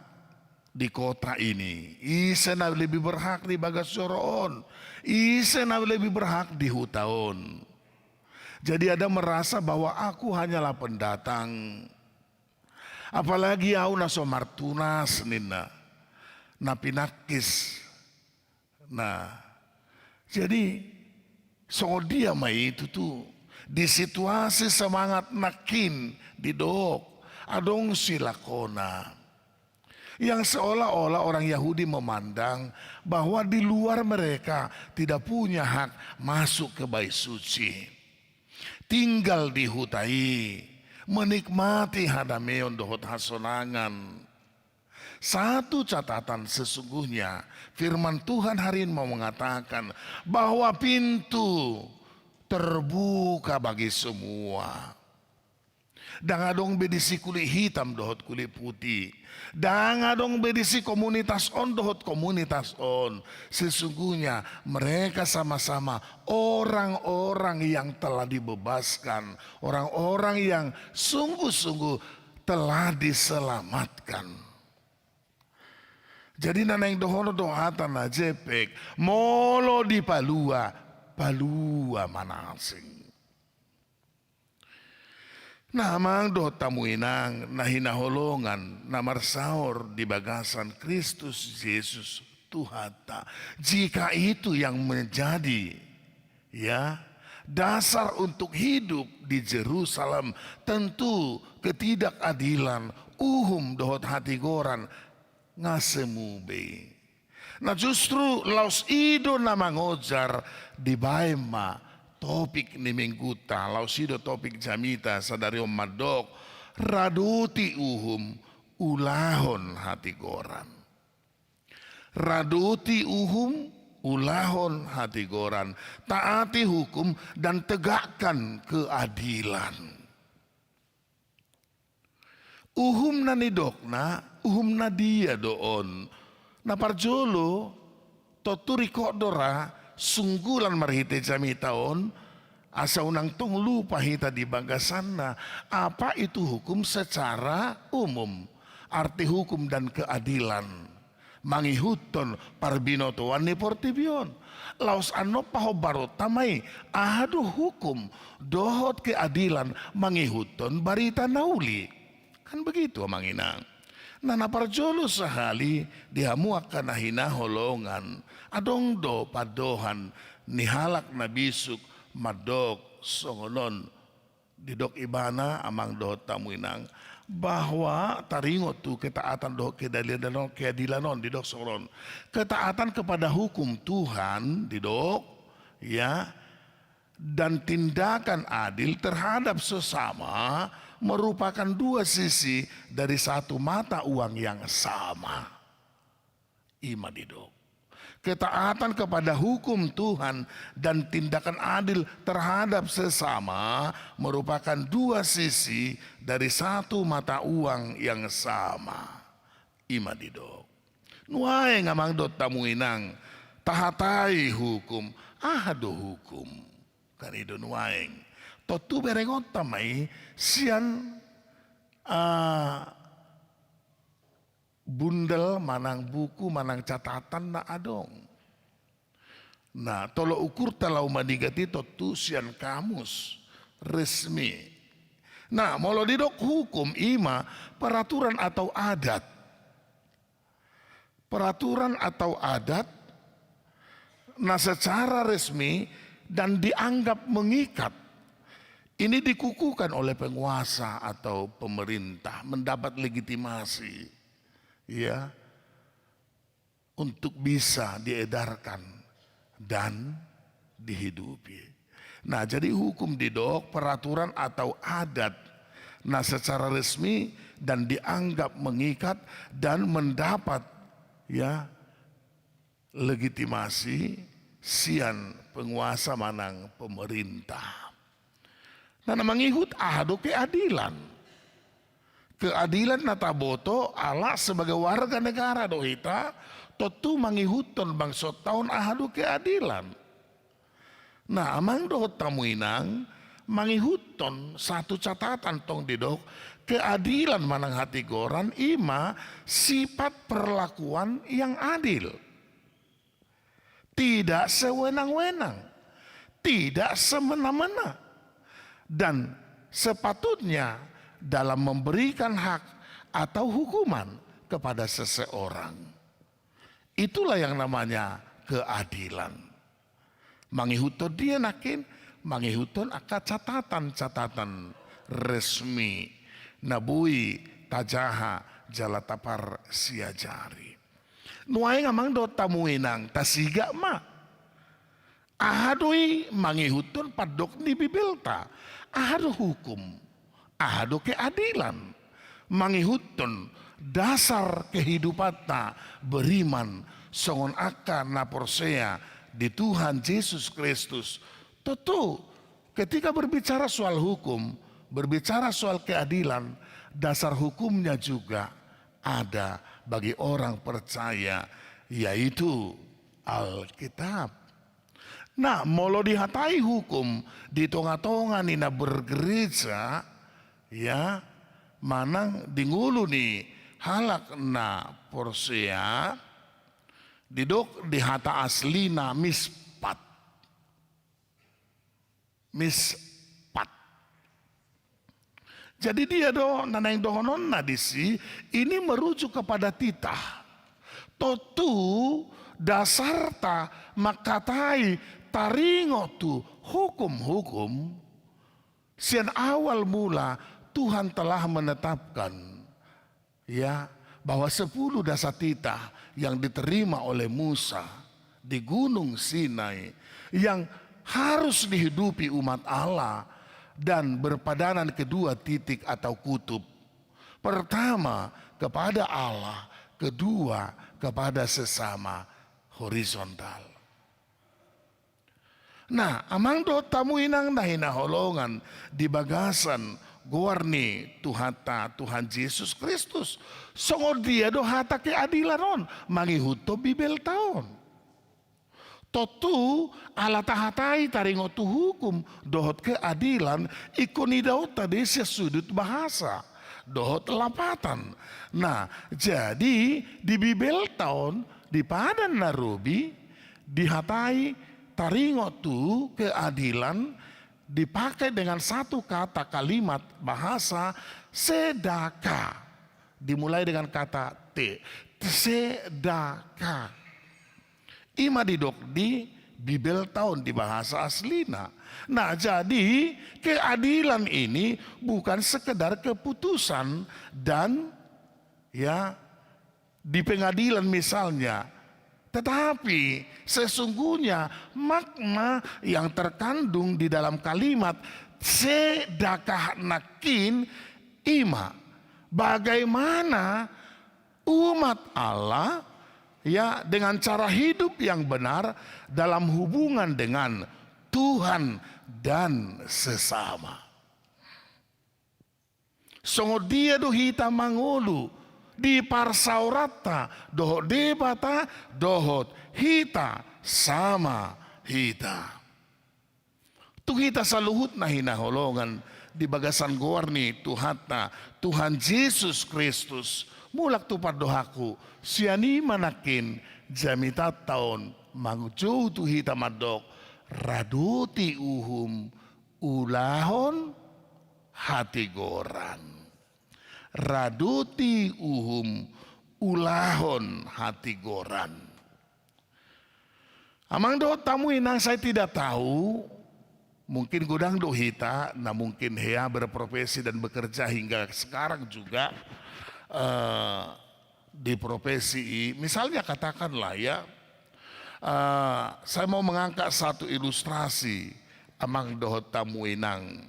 di kota ini? Ise na lebih berhak di bagas joro on? Ise na lebih berhak di huta on? Jadi ada merasa bahwa aku hanyalah pendatang. Apalagi au na so martunas ninna, na pinangkis. Nah, jadi songon dia ma i tutu di situasi semangat nangkin didok adong silakona. Yang seolah-olah orang Yahudi memandang bahwa di luar mereka tidak punya hak masuk ke bait suci. Tinggal di huta i, menikmati hadameon dohot hasonangan. Satu catatan sesungguhnya, firman Tuhan hari ini mau mengatakan bahwa pintu terbuka bagi semua. Ndang adong be disi kulit hitam dohot kulit putih. Ndang adong be disi komunitas on dohot komunitas on. Sesungguhnya mereka sama-sama orang-orang yang telah dibebaskan, orang-orang yang sungguh-sungguh telah diselamatkan. Jadi na naeng dohonon do hata na jempek, molo dipalua, palua ma na asing. Nah, amang dohot hamu inang na hinaholongan na marsaor di bagasan Kristus Jesus Tuhanta, jika itu yang menjadi, ya, dasar untuk hidup di Jerusalem, tentu ketidakadilan, uhum dohot hatigoran nga semu be. Nah, justru laos i do na mangojar, dibaen ma topik ni mingguta, laos i do topik jamita sadari on mandok, radoti uhum, ulahon hatigoran. Radoti uhum, ulahon hatigoran, taati hukum dan tegakkan keadilan. Uhum na nidokna, uhum na dia do on? Na parjolo, tontu ringkot do ra sunggulan marhite jamita on, asa unang tong lupa hita di bagasanna, apa itu hukum secara umum, arti hukum dan keadilan. Mangihuthon parbinotoan ni portibi on. Laos annon pahombaronta ma i, aha do hukum dohot keadilan mangihuthon barita na uli. Kan begitu, amang inang. Nah, na parjolo sahali di hamu angka na hinaholongan, adong do pandohan ni halak na bisuk mandok songon on. Didok ibana, amang dohot hamu inang, bahwa taringot tu ketaatan dohot keadilan on, keadilan on, didok songon on. Ketaatan kepada hukum Tuhan, didok, ya, dan tindakan adil terhadap sesama merupakan dua sisi dari satu mata uang yang sama. I ma didok. Ketaatan kepada hukum Tuhan dan tindakan adil terhadap sesama merupakan dua sisi dari satu mata uang yang sama. I ma didok. Nuaeng, amang dohot hamu inang, tahatai hukum. Aha do hukum? Kan i do nuaeng. Tontu berengonta ma i sian, ah, bundel manang buku manang catatan na adong. Nah, tolok ukurta laho manigat i tontu sian kamus resmi. Nah, molo didok hukum, ima peraturan atau adat. Peraturan atau adat na secara resmi dan dianggap mengikat. Ini dikukuhkan oleh penguasa atau pemerintah, mendapat legitimasi, ya, untuk bisa diedarkan dan dihidupi. Nah, jadi hukum didok peraturan atau adat na secara resmi dan dianggap mengikat dan mendapat, ya, legitimasi sian penguasa manang pemerintah. Nah, na mangihut aha do keadilan? Keadilan na taboto ala sebagai warga negara do hita, tontu mangihuthon bangsonta on aha do keadilan. Nah, amang dohot hamu inang, mangihuthon satu catatan tong didok, keadilan manang hatigoran ima sifat perlakuan yang adil. Tidak sewenang-wenang, tidak semena-mena, dan sepatutnya dalam memberikan hak atau hukuman kepada seseorang. Itulah yang namanya keadilan. Mangihuthon dia nangkin, mangihuthon angka catatan-catatan resmi na boi tajaha jala taparsiajari. Nuaeng amang dohot hamu inang, tasigak ma. Aha do i mangihuthon pandok ni Bibelta? Aha do hukum? Aha do keadilan? Mangihuthon dasar kehidupanta beriman songon angka na porsea di Tuhan Jesus Kristus. Tontu, ketika berbicara soal hukum, berbicara soal keadilan, dasar hukumnya juga ada bagi orang percaya, yaitu Alkitab. Nah, molo dihatai hukum di tonga-tonga ni na bergereja, ya, manang di ngolu ni halak na porsea, didok di hata aslina mispat. Mispat. Jadi dia do na naeng dohononna disi, ini merujuk kepada titah. Tontu dasarta mangkatai taringot tu hukum-hukum sian awal mula Tuhan telah menetapkan, ya, bahwa sepuluh dasar titah yang diterima oleh Musa di Gunung Sinai yang harus dihidupi umat Allah dan berpadanan kedua titik atau kutub. Pertama, kepada Allah, kedua, kepada sesama, horizontal. Nah, amang dohot hamu inang na hinaholongan di bagasan goar ni Tuhanta Tuhan Jesus Kristus, songon dia do hata keadilan on mangihuthon Bibelta on? Tontu ala tahatai taringot tu hukum dohot keadilan, ingkon idaonta do i sian sudut bahasa dohot lapatan. Nah, jadi di Bibelta on, di Padan na Robi, dihatai taringot tu keadilan dipakai dengan satu kata kalimat bahasa sedaka. Dimulai dengan kata te, sedaka. Ima didok di Bibelta on di bahasa aslina. Nah, jadi keadilan ini bukan sekedar keputusan dan, ya, di pengadilan misalnya. Tetapi sesungguhnya makna yang terkandung di dalam kalimat sedaka nangkin ima bagaimana umat Allah, ya, dengan cara hidup yang benar dalam hubungan dengan Tuhan dan sesama. Songon dia do hita mangolu di parsaoranta dohot Debata dohot hita sama hita. Tu hita saluhutna hinaholongan di bagasan goar ni Tuhanta, Tuhan Jesus Kristus, mulak tu pandohanku, sian i ma nangkin jamitanta on manjou tu hita mandok, radoti uhum ulahon hatigoran. Radoti uhum ulahon hatigoran. Amang dohot hamu inang, saya tidak tahu, mungkin godang do hita na mungkin hea berprofesi dan bekerja hingga sekarang juga, eh, di profesi i. Misalnya katakanlah ya, eh, saya mau mengangkat satu ilustrasi, amang dohot hamu inang.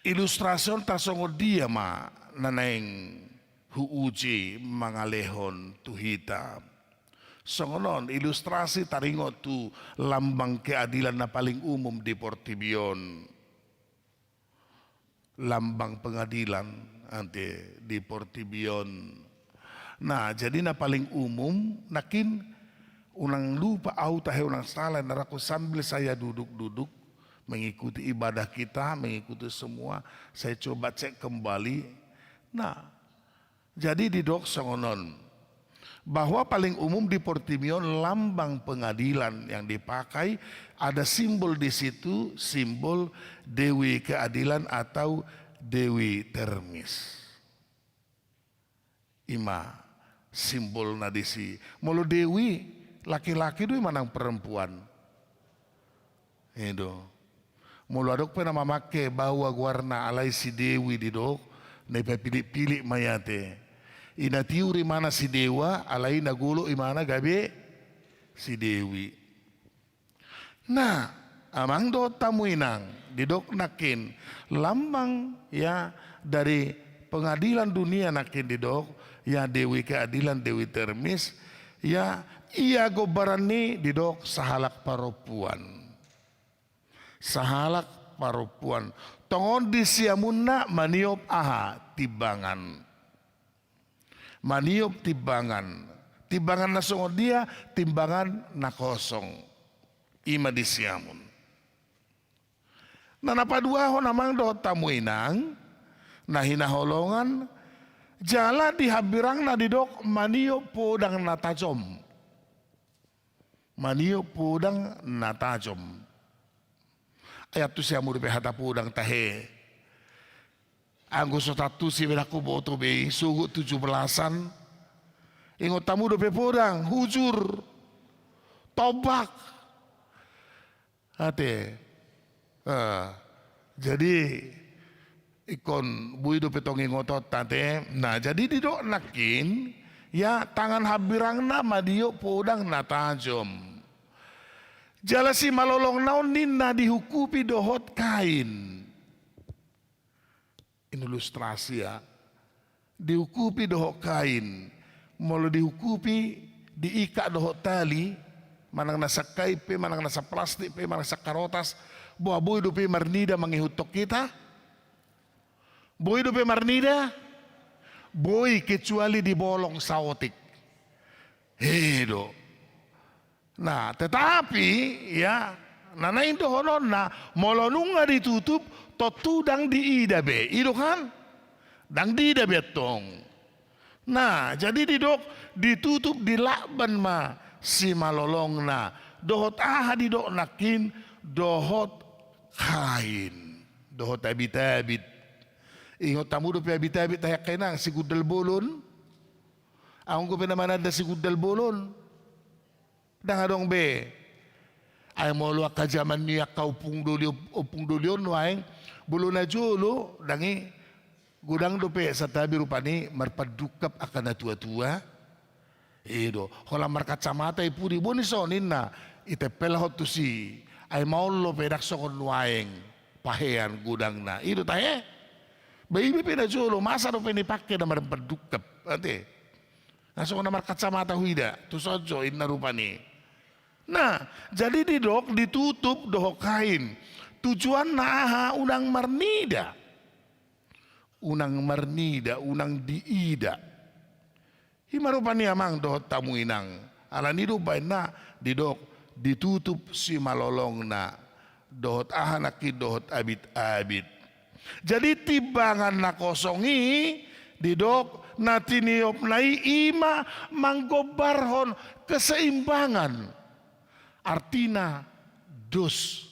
Ilustrasi on tarsongon dia ma na naeng huuji mangalehon tu hita. Songon on, ilustrasi taringot tu lambang keadilan na paling umum di portibi on. Lambang pengadilan, ate, di portibi on. Nah, jadi na paling umum, nangkin unang lupa au tahe, unang sala, naraku sambil saya duduk-duduk, mengikuti ibadah kita, mengikuti semua, saya coba cek kembali. Nah, jadi didok songon on, bahwa paling umum di portibi on lambang pengadilan yang dipakai, ada simbol di situ, simbol Dewi Keadilan atau Dewi Termis. Ima simbolna disi. Molo Dewi, laki-laki do i manang perempuan? I do. Molo adong pe na mamangke baoa goarna alai si Dewi didok, na ipapilit-pilit ma i ate. I na tiur imana si Dewa, alai na golok imana gabe si Dewi. Nah, amang dohot hamu inang, didok nangkin lambang ya dari pengadilan dunia nangkin didok ya Dewi Keadilan, Dewi Termis, ya, ia gombaran ni didok sahalak parompuan. Sahalak parompuan. Tongon di siamunna maniop aha? Timbangan. Maniop timbangan. Timbangan na songon dia? Timbangan na kosong. Ima di siamun. Nah, na paduahon amang dohot hamu inang, na hinaholongan, jala di hambirangna didok maniop podang na tajom. Maniop podang na tajom. Ai antusi hamu dope hata podang tahe. Anggo so taantusi be ndang huboto be i, sogot tujuh belasan. Ingot hamu dope podang, hujur, tombak. Ate. Eh, jadi ingkon boi dope tong ingotonta ate. Nah, jadi didok nangkin, ya, tangan hambirangna maniop podang na tajom. Jala simalolongna on ninna dihukupi dohot kain. Ini ilustrasi ya. Dihukupi dohot kain. Molo dihukupi, diikat dohot tali, manang na sian kain pe, manang na sian plastik pe, manang sian karotas, boha boi dope marnida mangihuthon hita? Boi dope marnida? Boi, kecuali dibolong saotik. I do. Nah, tetapi, ya, na naeng dohononna, molo nunga ditutup, tontu ndang diida be. I do kan? Ndang diida be antong. Nah, jadi didok, ditutup, dilakban ma simalolongna. Dohot aha didok nangkin? Dohot kain. Dohot abit-abit. Ingot hamu dope abit-abit tahe angka inang, sigundal bolon? Anggo pe na mananda sigundal bolon, ndang adong be. Ai molo angka jaman ni angka ompung doli, ompung doli on nuaeng, molo na jolo, ndang i, godang dope santabi rupani marpandungkap angka na tua-tua. I do, holan markacamata i pudi, boni son ninna, itempelhon tusi. Ai maol dope ndang songon nuaeng pahean godangna. I do tahe? Ba iba pe na jolo, masa dope nipangke na marpandungkap, ate. Na songon na markacamata huida, tu son jo inna rupani. Nah, jadi didok ditutup dohot kain. Tujuanna aha? Unang marnida. Unang marnida, unang diida. Ima rupani amang dohot hamu inang. Alani do baenna didok ditutup simalolongna. Dohot aha nangkin? Dohot abit-abit. Jadi timbangan na kosong i Didok na tiniopna i ima manggombarhon keseimbangan. Artina dos.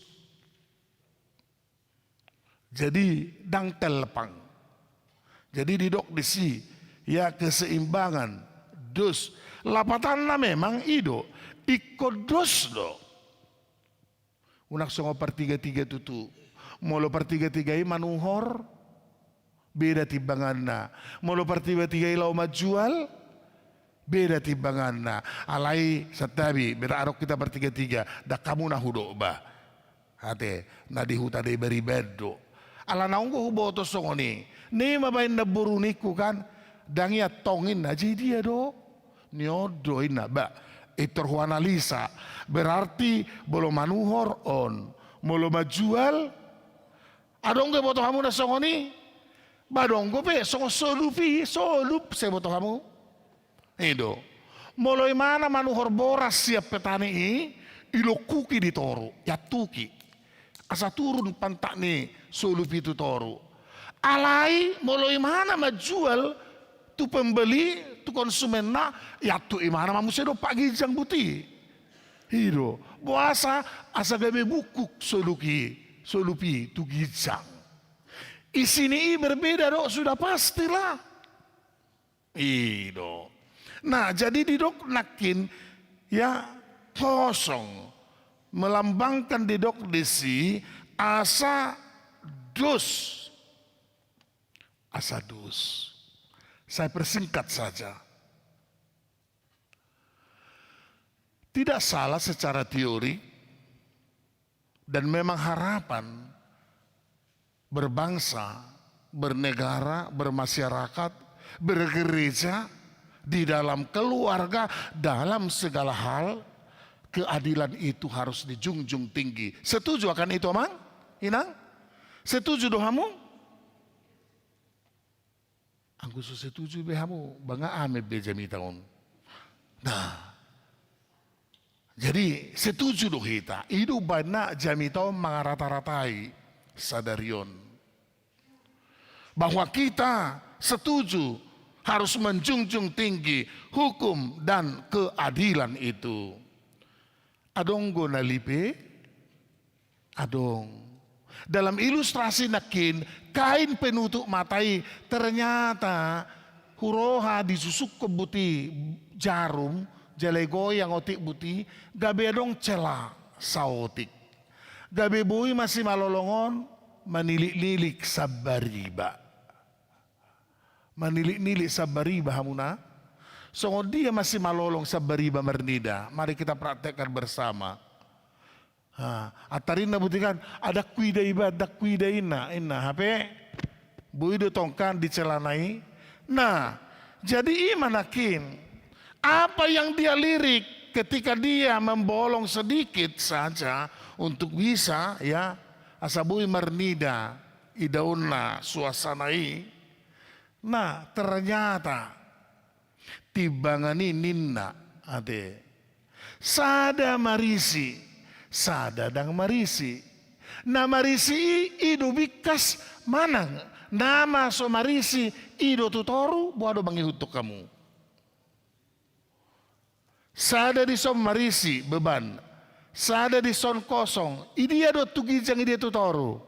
Jadi ndang telpang. Jadi didok disi, ya, keseimbangan, dos. Lapatanna memang i do, ingkon dos do. Unang songon partiga-tiga tutu. Molo partiga-tiga i manuhor, beda timbanganna. Molo partiga-tiga i laho manjual, beda timbanganna. Alai santabi, beda adong hita partiga-tiga, ndang hamu na hudok ba. Ate, na di huta Debariban do. Ala naung do huboto songon i. Ninna ma baen namboru ningku kan, ndang i antong ninna, jadi dia do. Ni on do ninna, ba, pintor huanalisa. Berarti molo manuhor on, molo manjual, adong do iboto hamu na songon i? Ba adong do pe, songon solup i, solup, sai iboto hamu? I do. Molo imana manuhor boras sian petani i, ilongkuki di toru, iantuki. Asa turun pantak ni solup i tu toru. Alai molo imana manjual tu pembeli, tu konsumenna, iantuk imana ma muse dompak ginjang buti. I do. Boasa, asa gabe bungkuk solup i, solup i tu ginjang. Isi ni i berbeda do, sudah pastilah. I do. Nah, jadi didok nangkin, ya, kosong. Melambangkan didok disi asa dos. Asa dos. Saya persingkat saja. Tidak salah secara teori, dan memang harapan berbangsa, bernegara, bermasyarakat, bergereja, di dalam keluarga, dalam segala hal, keadilan itu harus dijunjung tinggi. Setuju akan itu, Amang? Inang? Setuju do hamu? Anggo so setuju be hamu, ba nga amen be jamita on. Nah, jadi setuju do hita, i do umbahen na jamita on mangarata-ratai sadari on. Bahwa kita setuju harus menjunjung tinggi hukum dan keadilan itu. Adong do na lipe? Adong. Dalam ilustrasi nangkin, kain penutup mata i, ternyata huroha disusukkon buti jarum, jala igoyang otik buti, gabe adong cela saotik. Gabe boi ma simalolong on manilik-nilik sambariba. Manilik-nilik sambariba hamuna. Songon dia ma simalolong sambariba marnida? Mari kita praktekkan bersama. Ha, antar inna buti kan, ndang huida iba, ndang huida inna, inna, hape boi do tong kan di celana i. Nah, jadi ima nangkin, apa yang dia lirik ketika dia membolong sedikit saja untuk bisa, ya, asa boi marnida idaonna suasana i. Nah, ternyata timbangan i ninna, ate. Sada marisi, sada ndang marisi. Na marisi i, i do bingkas manang na ma so marisi, i do tu toru, boha do mangihuthon hamu? Sada dison marisi beban, sada dison kosong. Idia do tu ginjang, idia tu toru?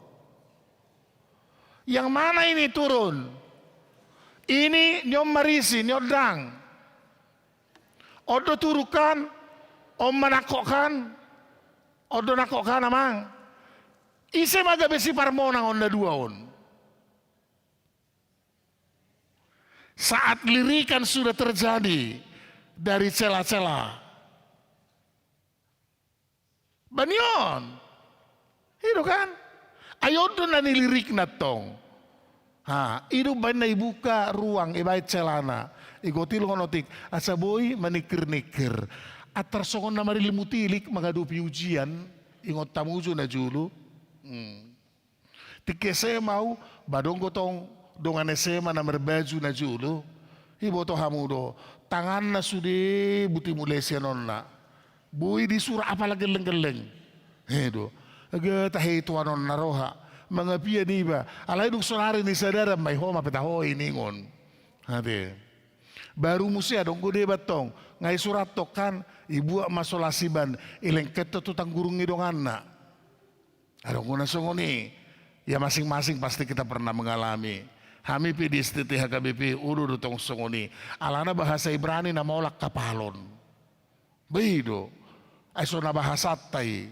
Yang mana ini turun? Ini, ni on marisi, ni on ndang. On do turun kan, on ma nangkok kan, on do nangkok kan, Amang. Ise ma gabe siparmonang on na dua on? Saat lirikan sudah terjadi dari cela-cela. Ba ni on. I do kan? Ai on do na nilirikna tong. Ha, i do umbahen na ibuka ruang, ibaen celana. Igotilhon otik, asa boi maningkir-ningkir. Antar songon na marilmu tilik mangadopi ujian, ingot hamu jo na jolo. Hmm. Tingki S M A au, ba adong do tong dongan S M A na marbaju na jolo. Iboto hamu do, tanganna sude buti mulai sian onna. Boi disurak apala gelleng-gelleng. I do. Age tahe tuanonna roha. Mangapian iba. Alai dung sonari ni sadaran ma i, ho ma pe taho i ningon. Ate. Baru muse adong do deba tong. Nga isurathon kan, ibuat ma so las iban, ilengketon tu tanggurung ni donganna. Adong do na songon i. Ya masing-masing pasti kita pernah mengalami. Hami pe di S T T H K B P, udu do tong songon i. Alana bahasa Ibrani na maol kapalon. Ba i do. Ai so na bahasanta i.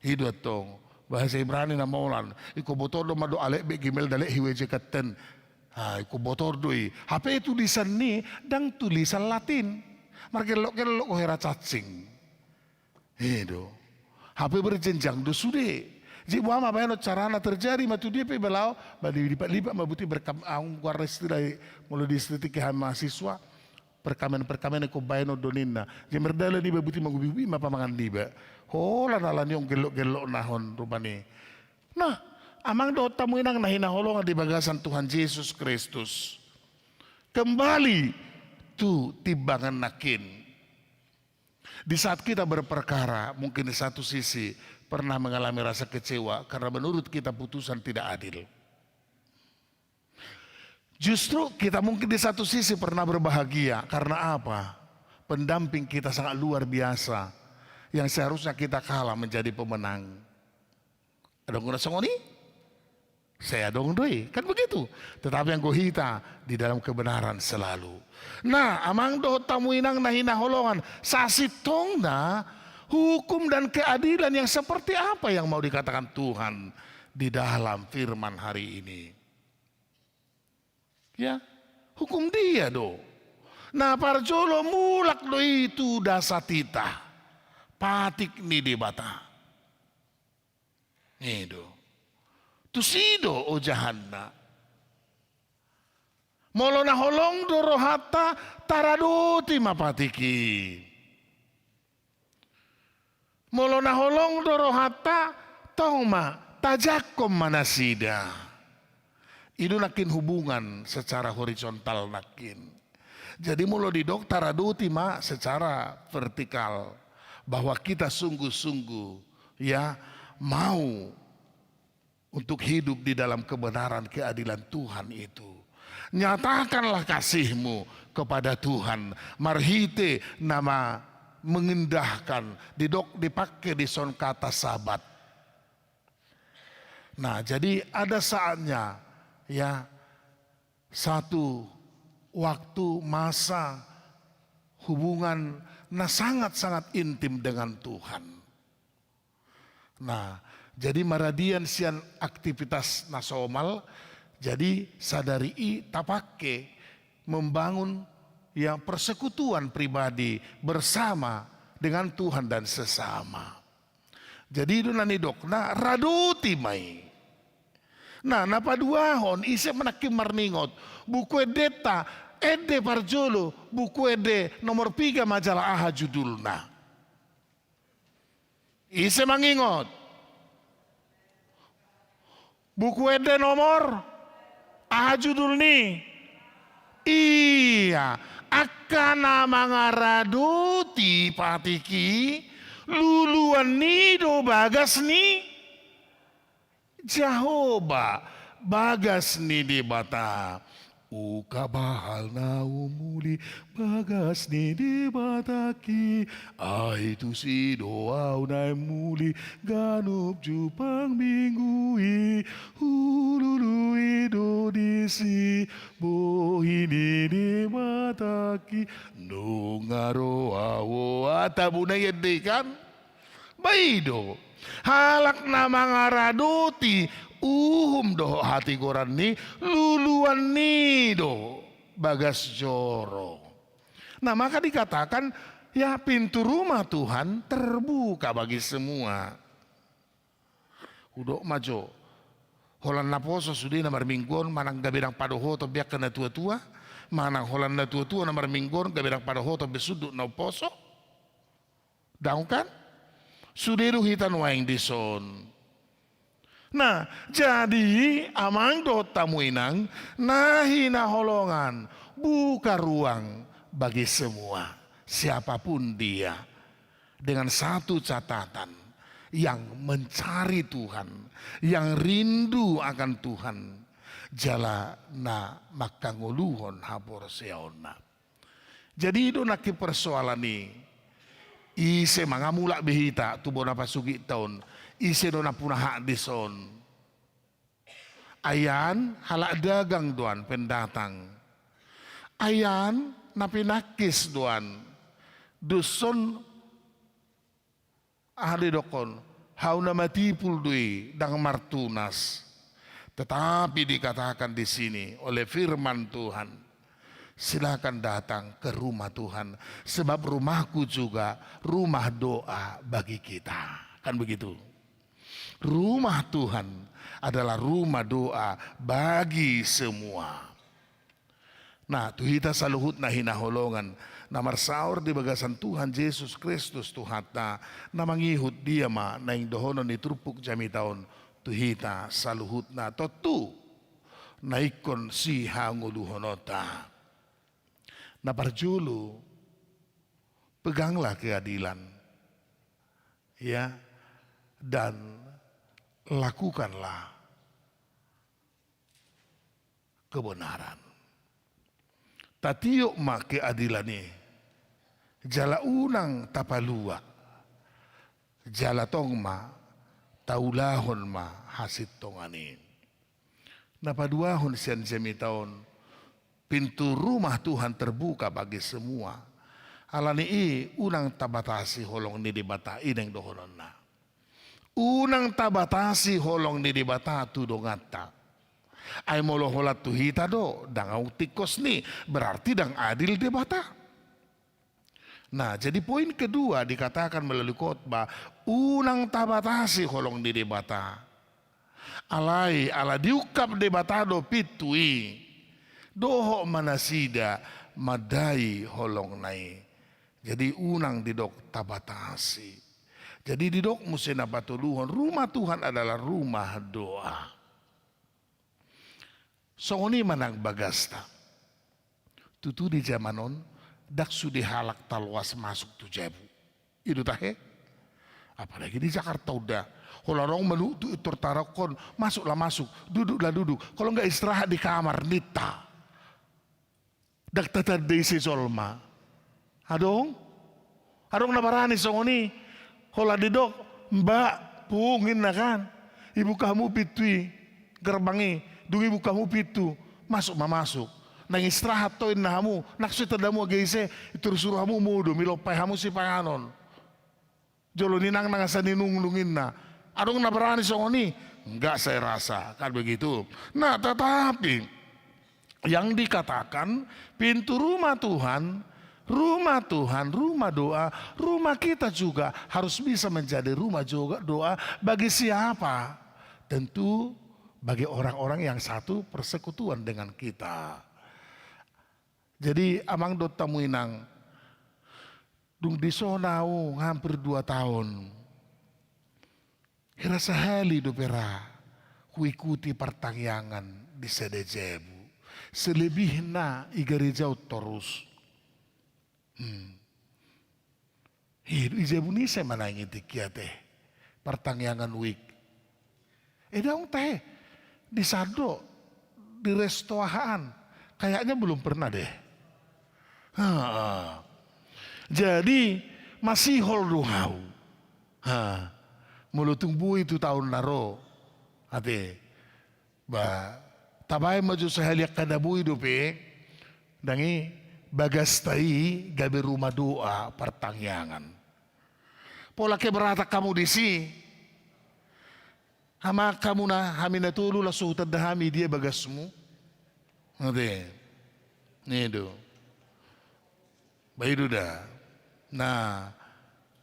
I do antong. Bahasa Ibrani na maol an. Ingkon botor do ma do alef bet gimel dalek he waw jim kaf ten. Ha, ingkon botor do i. Hape tulisan ni, ndang tulisan Latin. Margellok-gellok ho hera cacing. I do. Hape berjenjang do sude. Jadi boha ma baenon, carana terjadi ma tu dia pe iba laho, ba dilipat-lipat ma buti berkam-, anggo goarna istilah i, molo di S T T H K B P mahasiswa, perkamen-perkamen ingkon baenon do ninna. Jadi mardalan iba buti mangubi-ubi ma pamangan niba. Holan alani on gellok-gellok nahon rupani. Nah, amang dohot hamu inang na hinaholongan di bagasan Tuhan Jesus Kristus. Kembali tu timbangan nangkin. Di saat kita berperkara, mungkin di satu sisi pernah mengalami rasa kecewa karena menurut kita putusan tidak adil. Justru kita mungkin di satu sisi pernah berbahagia karena apa? Pendamping kita sangat luar biasa yang seharusnya kita kalah menjadi pemenang. Adong do na songon i? Sai adong do i, kan begitu. Tetapi anggo hita di dalam kebenaran selalu. Nah, amang dohot hamu inang na hinaholongan, sasintongna hukum dan keadilan yang seperti apa yang mau dikatakan Tuhan di dalam firman hari ini? Ya, hukum dia do. Na parjolo mulak do i tu dasat hita. Patik ni Debata. I do. Tusi do ojahanna. Molo na holong do rohanta, taradoti ma patik i. Molo na holong do rohanta, tong ma, tajangkon ma nasida. I do nangkin hubungan secara horizontal nangkin. Jadi molo didok taradoti ma secara vertikal, bahwa kita sungguh-sungguh, ya, mau untuk hidup di dalam kebenaran keadilan Tuhan itu. Nyatakanlah kasihmu kepada Tuhan marhite na ma-, mengendahkan, didok, dipake dison kata Sabat. Nah, jadi ada saatnya, ya, satu waktu, masa, hubungan na sangat-sangat intim dengan Tuhan. Nah, jadi maradian sian aktivitas na somal, jadi sadari i tapake membangun, ya, persekutuan pribadi bersama dengan Tuhan dan sesama. Jadi i do na nidokna, radoti ma i. Nah, na paduahon, ise ma nangkin marningot? Buku endenta, ende parjolo, Buku Ende nomor piga, majalah aha judulna? Ise mangingot? Buku Ende nomor aha judul ni? Ia, angka na mangaradoti patik i, luluan ni do bagas ni Jahowa, bagas ni Debata. Uka bahal na umuli bagas ni Debatangki, ai tusi do au naeng muli ganup jumpang Minggu i, hulului do disi bohi ni Debatangki. Nunga ro au, ata buna i ende i kan? Ba i do, halak na mangaradoti uhum dohot hatigoran ni luluan ni do bagas joro. Nah, maka dikatakan, ya, pintu rumah Tuhan terbuka bagi semua. Hudok ma jo, holan naposo sude na marminggu on, manang gabe ndang padohoton be angka na tua-tua, manang holan na tua-tua na marminggu on, gabe ndang padohoton be sundut na umposo. Ndang kan? Sude do hita nuaeng dison. Nah, jadi amang dohot hamu inang na hinaholongan, buka ruang bagi semua, siapapun dia, dengan satu catatan, yang mencari Tuhan, yang rindu akan Tuhan, jala na manghangoluhon haporseaonna. Jadi i do nangkin persoalan i, ise ma, nga mulak be hita tu bona pasogit on, ise do nampuna hak dison. Ai an halak dagang do an pendatang. Ai an na pinangkis do an. Dison aha didokkon, hau na matipul do i, ndang martunas. Tetapi dikatakan di sini oleh firman Tuhan, silakan datang ke rumah Tuhan, sebab rumahku juga rumah doa bagi kita. Kan begitu. Rumah Tuhan adalah rumah doa bagi semua. Nah, tu hita saluhutna hinaholongan na marsaor di bagasan Tuhan Jesus Kristus Tuhanta, na mangihut Dia ma naeng dohonon ni turpuk jamita on tu hita saluhutna, tontu na ingkon sihangoluhononta. Na parjolo, peganglah keadilan, ya, dan lakukanlah kebenaran. Tatiop ma keadilan i, jala unang tapalua, jala tong ma taulahon ma hasintongan i. Na paduahon sian jamita on, pintu rumah Tuhan terbuka bagi semua. Ala ni i unang tabatasi holong ni Debata, i naeng dohononna. Unang tabatasi holong ni Debata tu donganta. Ai molo holan tu hita do, ndang adong tingkos ni, berarti ndang adil Debata. Nah, jadi poin kedua dikatakan melalui khotbah, unang tabatasi holong ni Debata. Alai, ala diungkap Debata do pintu i, dohot ma nasida mandai holongna i. Jadi unang didok tabatasi. Jadi didok muse na patoluhon, rumah Tuhan adalah rumah doa. Songon i ma nang bagasta. Tutu di jaman on, ndang sude halak taloas masuk tu jabu. I do tahe? Apalagi di Jakarta on da. Holan adong manuk tu intor tarongkon, masuklah masuk, duduklah duduk. Kalau nggak istirahat di kamar, ninta. Ndang tatanda ise jolma. Adong? Adong na barani songon i. Holan didok, "Mbak, Pung," ninna kan. "Ibuka hamu pintu i, gerbang i, dung ibuka hamu pintu, masuk ma masuk. Naeng istirahat do," ninna, "hamu, ndang so itanda hamu age ise, itursuruh hamu modom, ilompai hamu sipanganon. Jolo ni nang nang asa ninungnung," ninna. Adong na barani songon i? Enggak, saya rasa kan begitu. Nah, tetapi yang dikatakan pintu rumah Tuhan, rumah Tuhan, rumah doa, rumah kita juga harus bisa menjadi rumah juga doa bagi siapa? Tentu bagi orang-orang yang satu persekutuan dengan kita. Jadi, amang dohot hamu inang, dung dison au hampir dua taon, hira sahali dope ra huikuti partangiangan di sada jabu. Selebihna i gareja on torus. Hmm. Hi, i jabu ni ise ma naeng i tingki, ate? Partangiangan huik. Eh, daong tahe. Di sandok, di resto ahaan. Kayaknya belum pernah deh. Ha. Jadi, masihol do hau. Ha. Molo tung boi tu taon na ro, ate. Ba, tabaen ma jo sahali angka na boi dope, ndang i, bagasta i gabe rumah doa partangiangan. Pola keberatan hamu disi, amang, hamu na, hami na tolu, laos so hutanda hami dia bagasmu. Ate. I do. Ba i do da. Nah,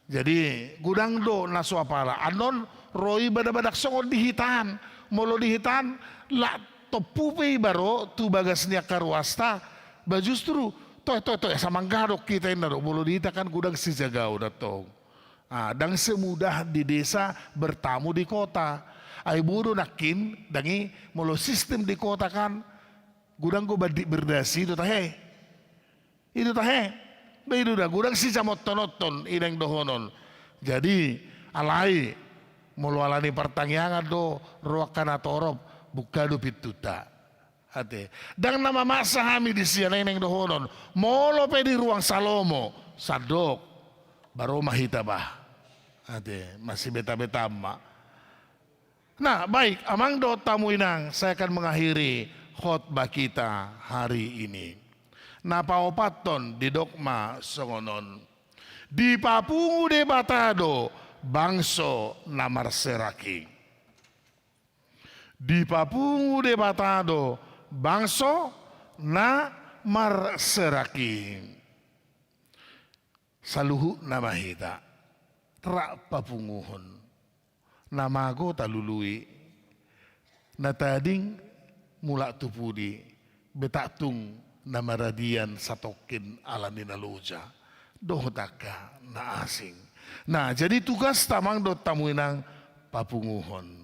jadi godang do na so apala. Annon ro iba da, ba ndang songon di hita an. Molo di hita an, lak tompu pe iba ro tu bagas ni angka ruasta, ba justru, "Toe, toe, toe, asa manggadok hita," ninna do. Molo di hita kan godang sijagaon antong. Ah, ndang semudah di desa bertamu di kota. Ai boi do nangkin, ndang i, molo sistem di kota kan, godang do bandit berdasi, i do tahe. I do tahe. Ba i do da, godang sijamothononhon, i naeng dohonon. Jadi, alai, molo ala ni partangiangan do ro angka na torop, buka do pintunta. Ate, ndang na mamaksa hami di sian naeng dohonon, molo pe di ruang Salomo, sandok, baru ma hita bah. Ate, masibeta-beta ma. Nah, baik, amang dohot hamu inang, saya akan mengakhiri khotbah kita hari ini. Na paopathon didok ma songon on. Dipapungu Debata do bangso na marserak i. Dipapungu Debata do bangso na marserak i. Saluhutna ma hita, rap papunguhon. Na mago talului, na tading mulak tu pudi, betak tung na maradian satongkin ala ni na loja, dohot angka na asing. Nah, jadi tugasta amang dohot hamu inang papunguhon.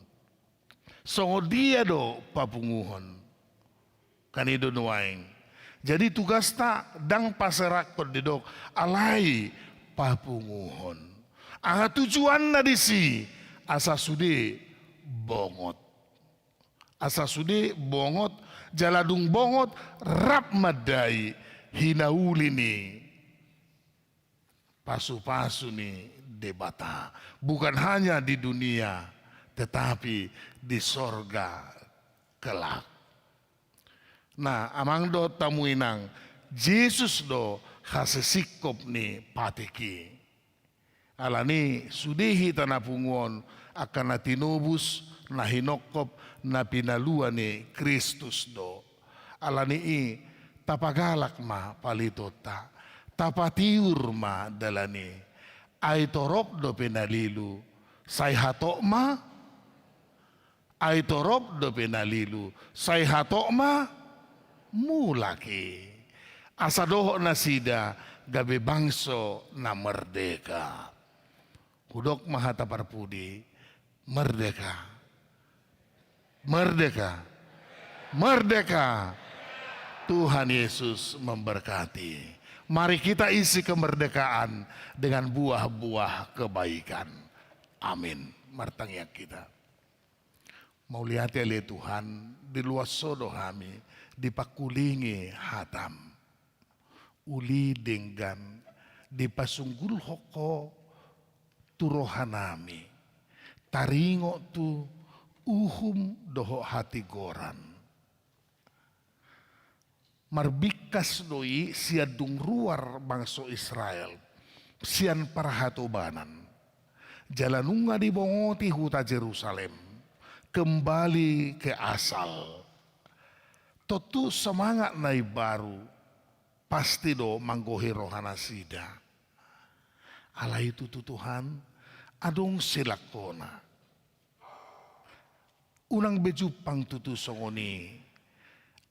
Songon dia do papunguhon? Kan i do nuaeng. Jadi tugasta ndang paserakhon didok, alai papunguhon. Aha tujuanna disi? Asa sude bongot. Asa sude bongot, jala dung bongot, rap mandai hinauli ni pasu-pasu ni Debata. Bukan hanya di dunia, tetapi di sorga kelak. Nah, amang dohot hamu inang, Jesus do hasisingkop ni patik i. Alani sude hita na punguhon, angka na tinobus, na hinongkop, na pinalua ni Kristus do. Alani i, tapagalak ma palitonta, tapatiur ma dalan i. Ai torop dope na lilu, sai hatop ma. Ai torop dope na lilu, sai hatop ma mulak i. Asa dohot nasida gabe bangso na merdeka. Hudok ma hata parpudi, merdeka. Merdeka. Merdeka. Tuhan Yesus memberkati. Mari kita isi kemerdekaan dengan buah-buah kebaikan. Amin. Martangiang hita. Mauliate ale Tuhan, di luas Ho do hami dipangkulingi hataM. Uli denggan dipasunggulhon Ho tu rohanami, taringot tu uhum dohot hatigoran. Marbingkas do i sian dung ruar bangso Israel, sian parhatobanan. Jala nunga dibongoti huta Jerusalem, kembali ke asal. Tontu semangat na imbaru pasti do manggohi rohanasida. Alai tutu Tuhan, adong silangkona. Unang be jumpang tutu songon i.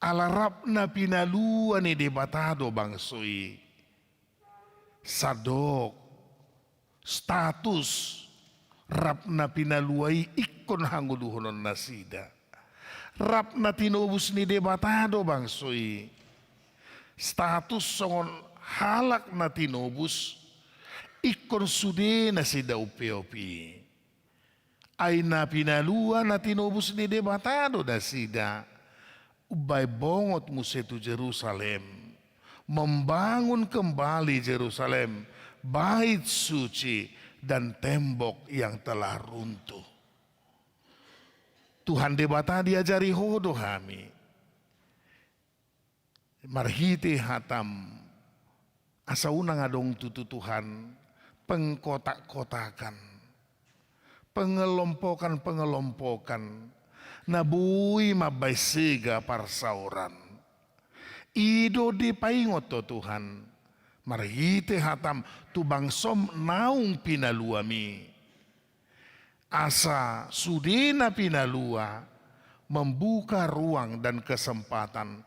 Ala rap na pinalua ni Debata do bangso i. Sadok, status, rap na pinalua i ingkon hangoluhonon nasida. Rap na tinobus ni Debata do bangso i. Status songon halak na tinobus, ingkon sude nasida umpeop i. Ai na pinalua na tinobus ni Debata do nasida, umbaen bongot muse tu Jerusalem, membangun kembali Jerusalem, bait suci, dan tembok yang telah runtuh. Tuhan Debata, diajari Ho do hami. Marhite hataM, asa unang adong tutu Tuhan, pengkotak-kotakan, pengelompokan-pengelompokan, na boi mambaen sega parsaoran. I do dipaingot Ho Tuhan, marhite hataM tu bangsoM naung pinaluaMi. Asa sude na pinalua membuka ruang dan kesempatan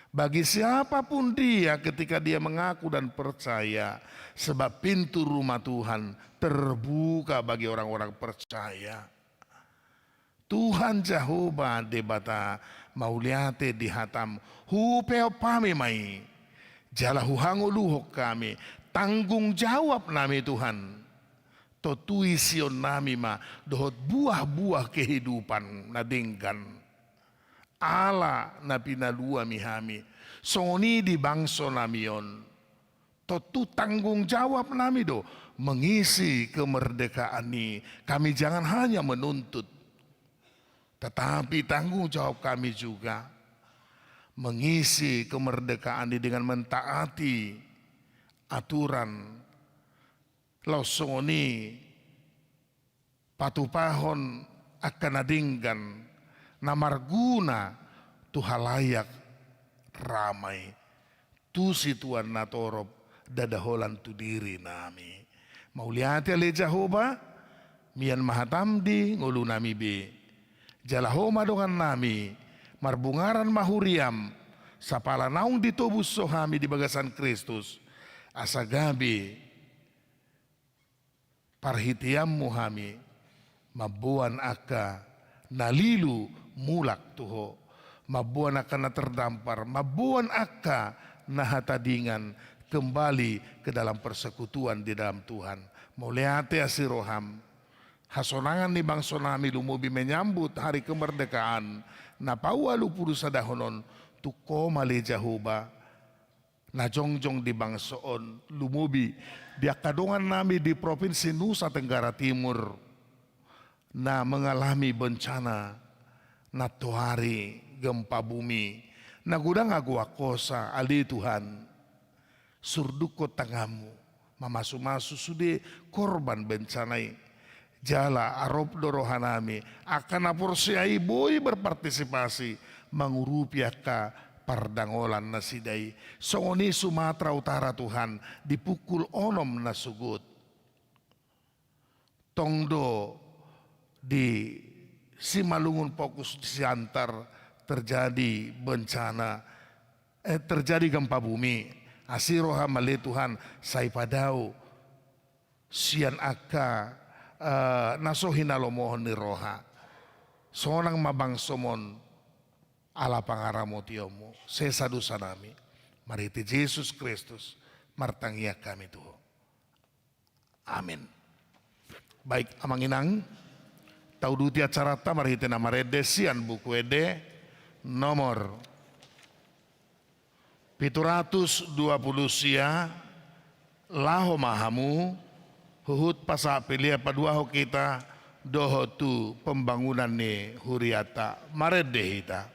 bagi siapapun dia ketika dia mengaku dan percaya, sebab pintu rumah Tuhan terbuka bagi orang-orang percaya. Tuhan Jahowa Debata, mauliate di hataM, hupeop hami ma i, jala huhangoluhon hami, tanggung jawab nami Tuhan. Tontu isionnami ma dohot buah-buah kehidupan na denggan. ala na pinaluami hami. Songon i di bangso nami on. Tontu tanggung jawab nami do mengisi kemerdekaan i. Kami jangan hanya menuntut, tetapi tanggung jawab kami juga mengisi kemerdekaan i dengan mentaati aturan, laos songon i patupahon angka na denggan na marguna tu halayak ramai, tu situan na torop, ndada holan tu diri nami. Mauliate ale Jahowa, mian ma hatam di ngolu nami be. Jala Ho ma dongan nami, marbungaran ma huriam, sapala naung ditobus Ho hami di bagasan Kristus, asa gabe parhiteanmu hami mamboan angka na lilu mulak tu Ho, mamboan angka na terdampar, mamboan angka na hatadingan kembali ke dalam persekutuan di dalam Tuhan. Mauliate asi roham, hasonangan ni bangso nami lumobi menyambut hari kemerdekaan na paualu pulu sadahon on, tung Ho ma ale Jahowa na jongjong di bangso on, lumobi di angka dongan nami di Provinsi Nusa Tenggara Timur na mengalami bencana, na toari gempa bumi, na godang agoan hosa, ale Tuhan, surdukkon tanganmu mamasumasu sude korban bencana i. Jala arop do roha nami, angka na porsea i boi berpartisipasi mangurupi angka pardangolan nasida i. Songon i Sumatera Utara, Tuhan, di pukul onom na sogot. Tong do di Simalungun fokus di Siantar terjadi bencana, eh, terjadi gempa bumi. Asi roham ale Tuhan, sai padao sian angka, eh, na so hinalomohon ni roha. Sonang ma bangsom on ala pangaramotionmu. Sesa dosa nami. Marhite Jesus Kristus martangiang hami tu Ho. Amin. Baik, Amang Inang, tauduti acaranta marhite na marende sian Buku Ende nomor pitu ratus dua pulu sia, Laho ma hamu, huhut pasahat pelean paduahon hita dohot tu pembangunan ni hurianta. Marende hita.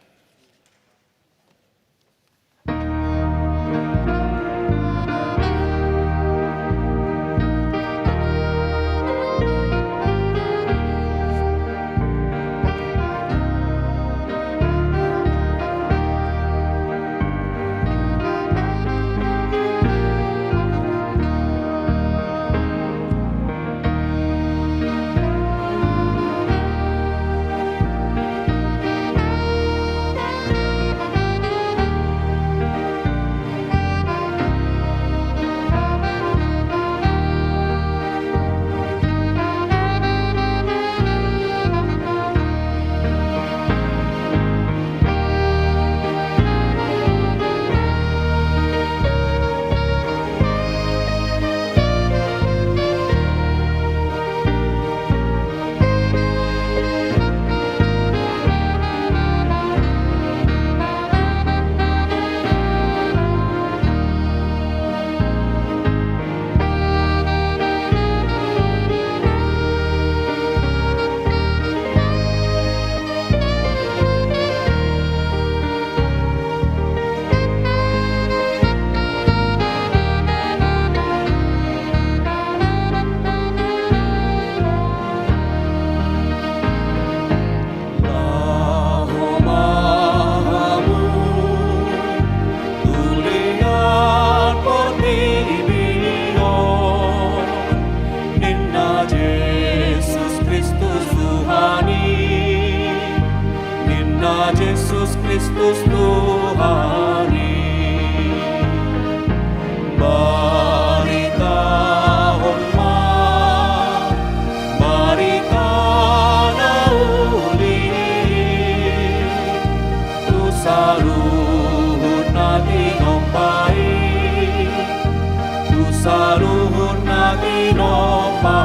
Laho ma hamu tu lehon portibi on, ninna Jesus Kristus Tuhan i, ninna Jesus Kristus Tuhan i. Baritahon ma barita na uli tu saluhut na tinompa i, tu saluhut na tinompa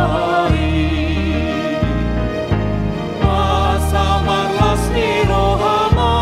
i. Asa marlas ni roha ma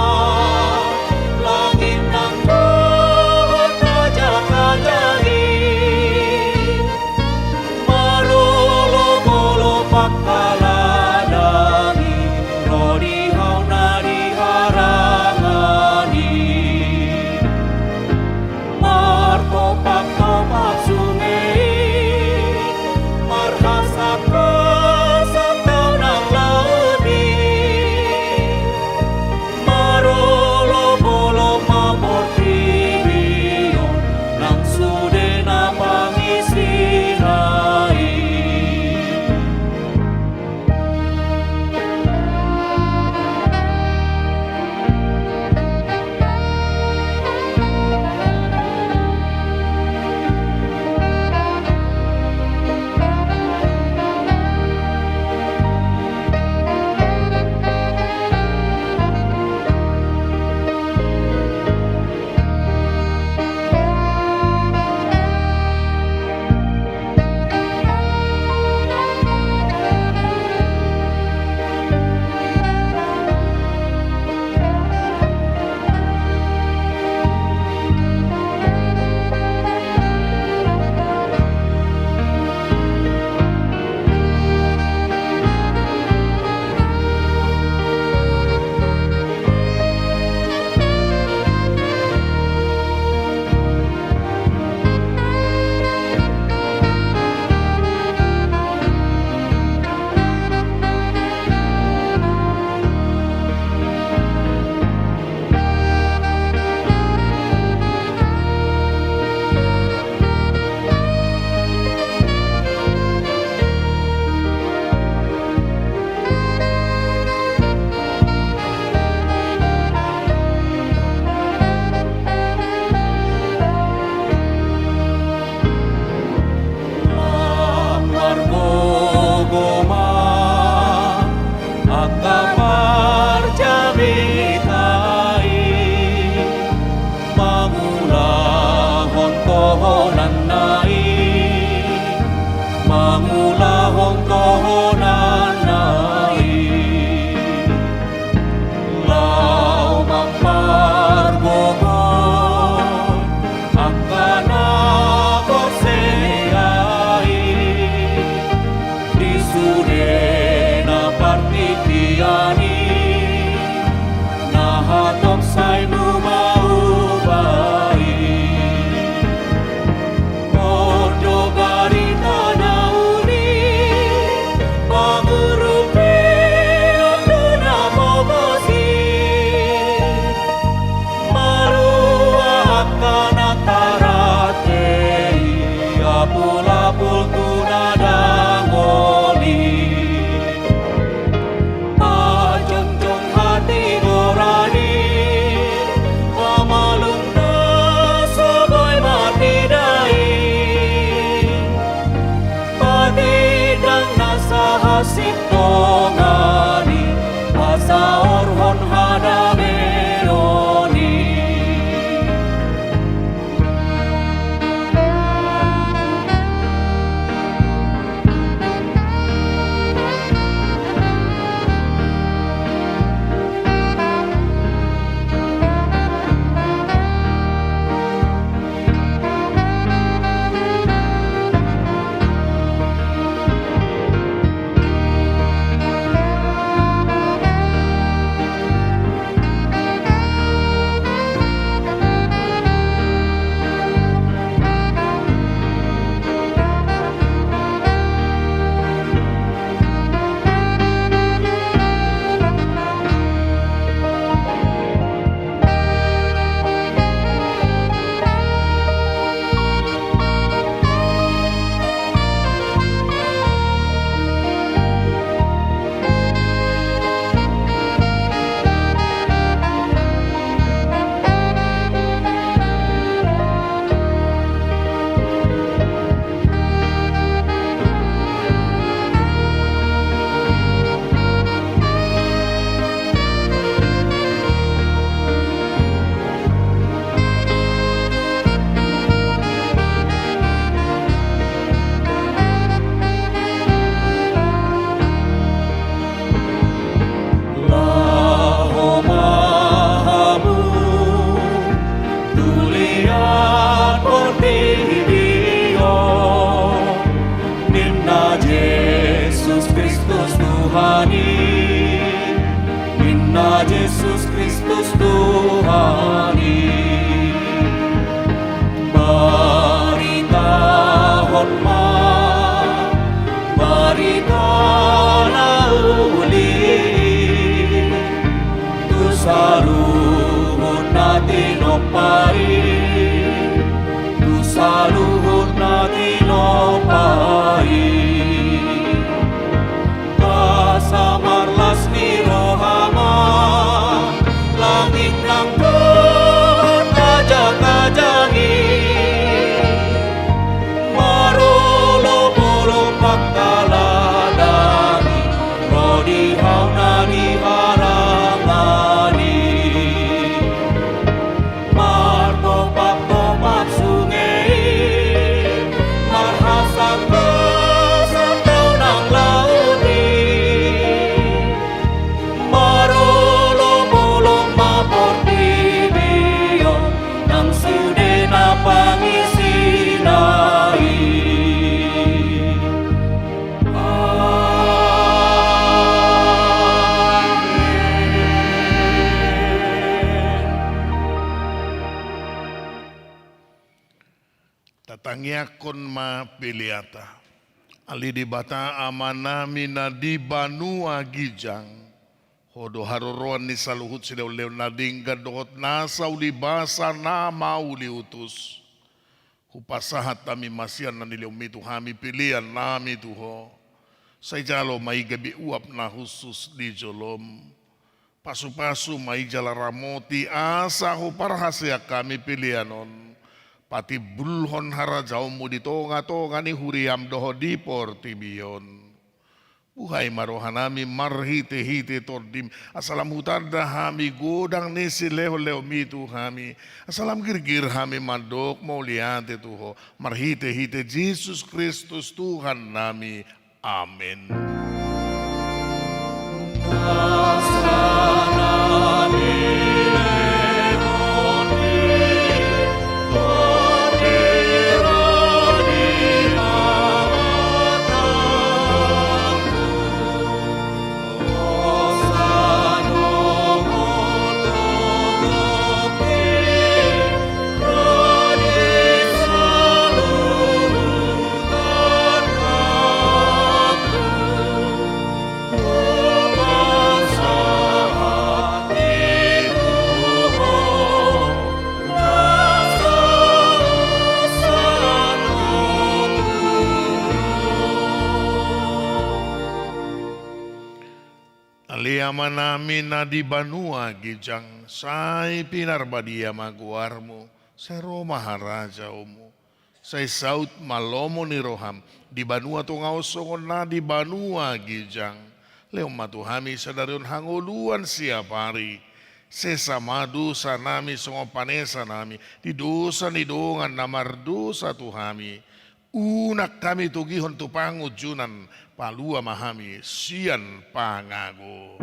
Sintongani, pasaorhon hadameon i. Laho ma hamu tu liat portibi on, ninna Jesus Kristus Tuhan i, ninna Jesus Kristus Tuhan i. Baritahon ma barita na uli tu saluhut na tinompa i, tu saluhut na tinompa i. Asa marlas ni roha ma langit nang Tuhan tajak-tajak i. Marolop-olop manghalangi ro di hau na di harangan i. Martopap-topap sunge i, marhasap-hasap dao nang laut i. Marolop-olop ma portibi on nang sude na pangisina i. Amen. Tatangiangkon ma peleanta. Ale Debata Amanami na di banua ginjang, Ho do haroroan ni saluhut silehon-lehon na denggan dohot nasa ulibasa na mauliutus. Hupasahat hami ma sian na nilehonMi tu hami peleannami tu Ho. Sai jalo ma i gabe uap na hushus di joloM. Pasu-pasu ma i jala ramoti asa huparhaseang hami pelean on patimbulhon harajaonMu di tonga-tonga ni huriaM dohot di portibi on. Buhai ma rohanami marhite-hite TondiM, asa lam hutanda hami godang ni silehon-lehonMi tu hami, asa lam girgir hami mandok mauliate tu Ho, marhite-hite Jesus Kristus Tuhannami. Amen. Ale Amanami na di banua ginjang, sai pinarbadia ma goarMu, sai ro ma harajaonMu. Sai saut ma lomo ni roham di banua tonga on songon na di banua ginjang. Lehon ma tu hami sadari on hangoluan siapari. Sesa ma dosanami songon panesanami di dosa ni dongan na mardosa tu hami. Unang hami togihon tu pangunjunan, palua ma hami sian pangago.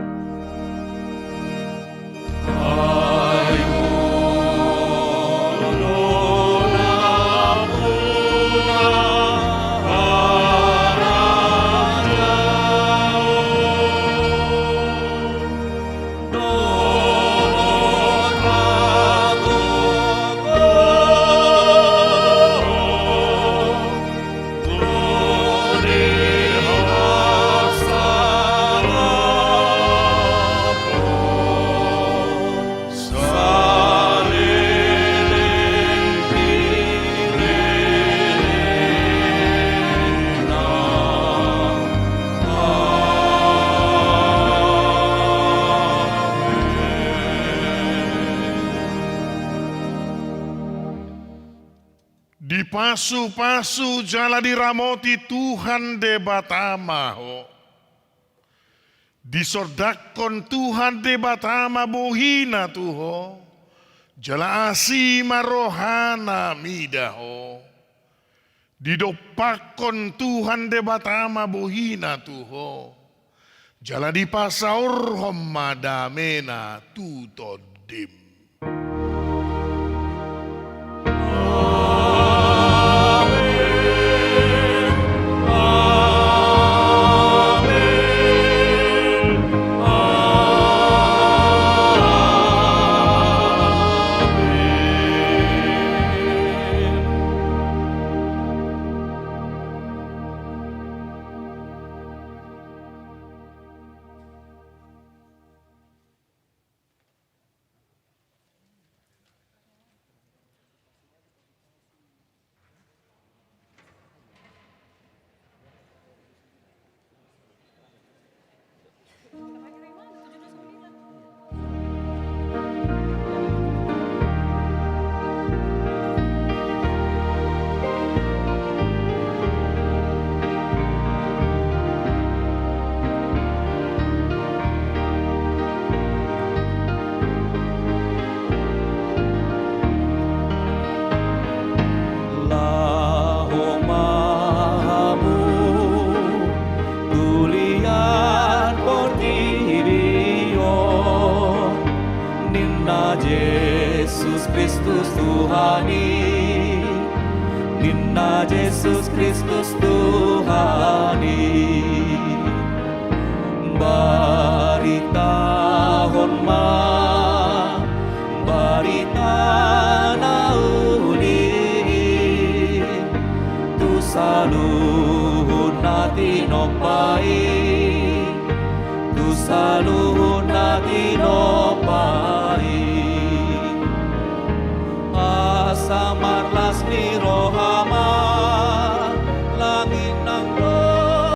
Dipasupasu jala diramoti Tuhan Debata ma ho. Disondangkon Tuhan Debata ma bohina tu ho, jala asi ma rohana mida ho. Didompakkon Tuhan Debata ma bohina tu ho, jala dipasaorhon ma damena tu tondim. Laho ma hamu tu liat portibi on, ninna Jesus Kristus Tuhan i, ninna Jesus Kristus Tuhan i. Baritahon ma barita na uli i tu saluhut na tinompa i, tu saluhut na tinompa i. Asa marlas ni roha ma, langit nang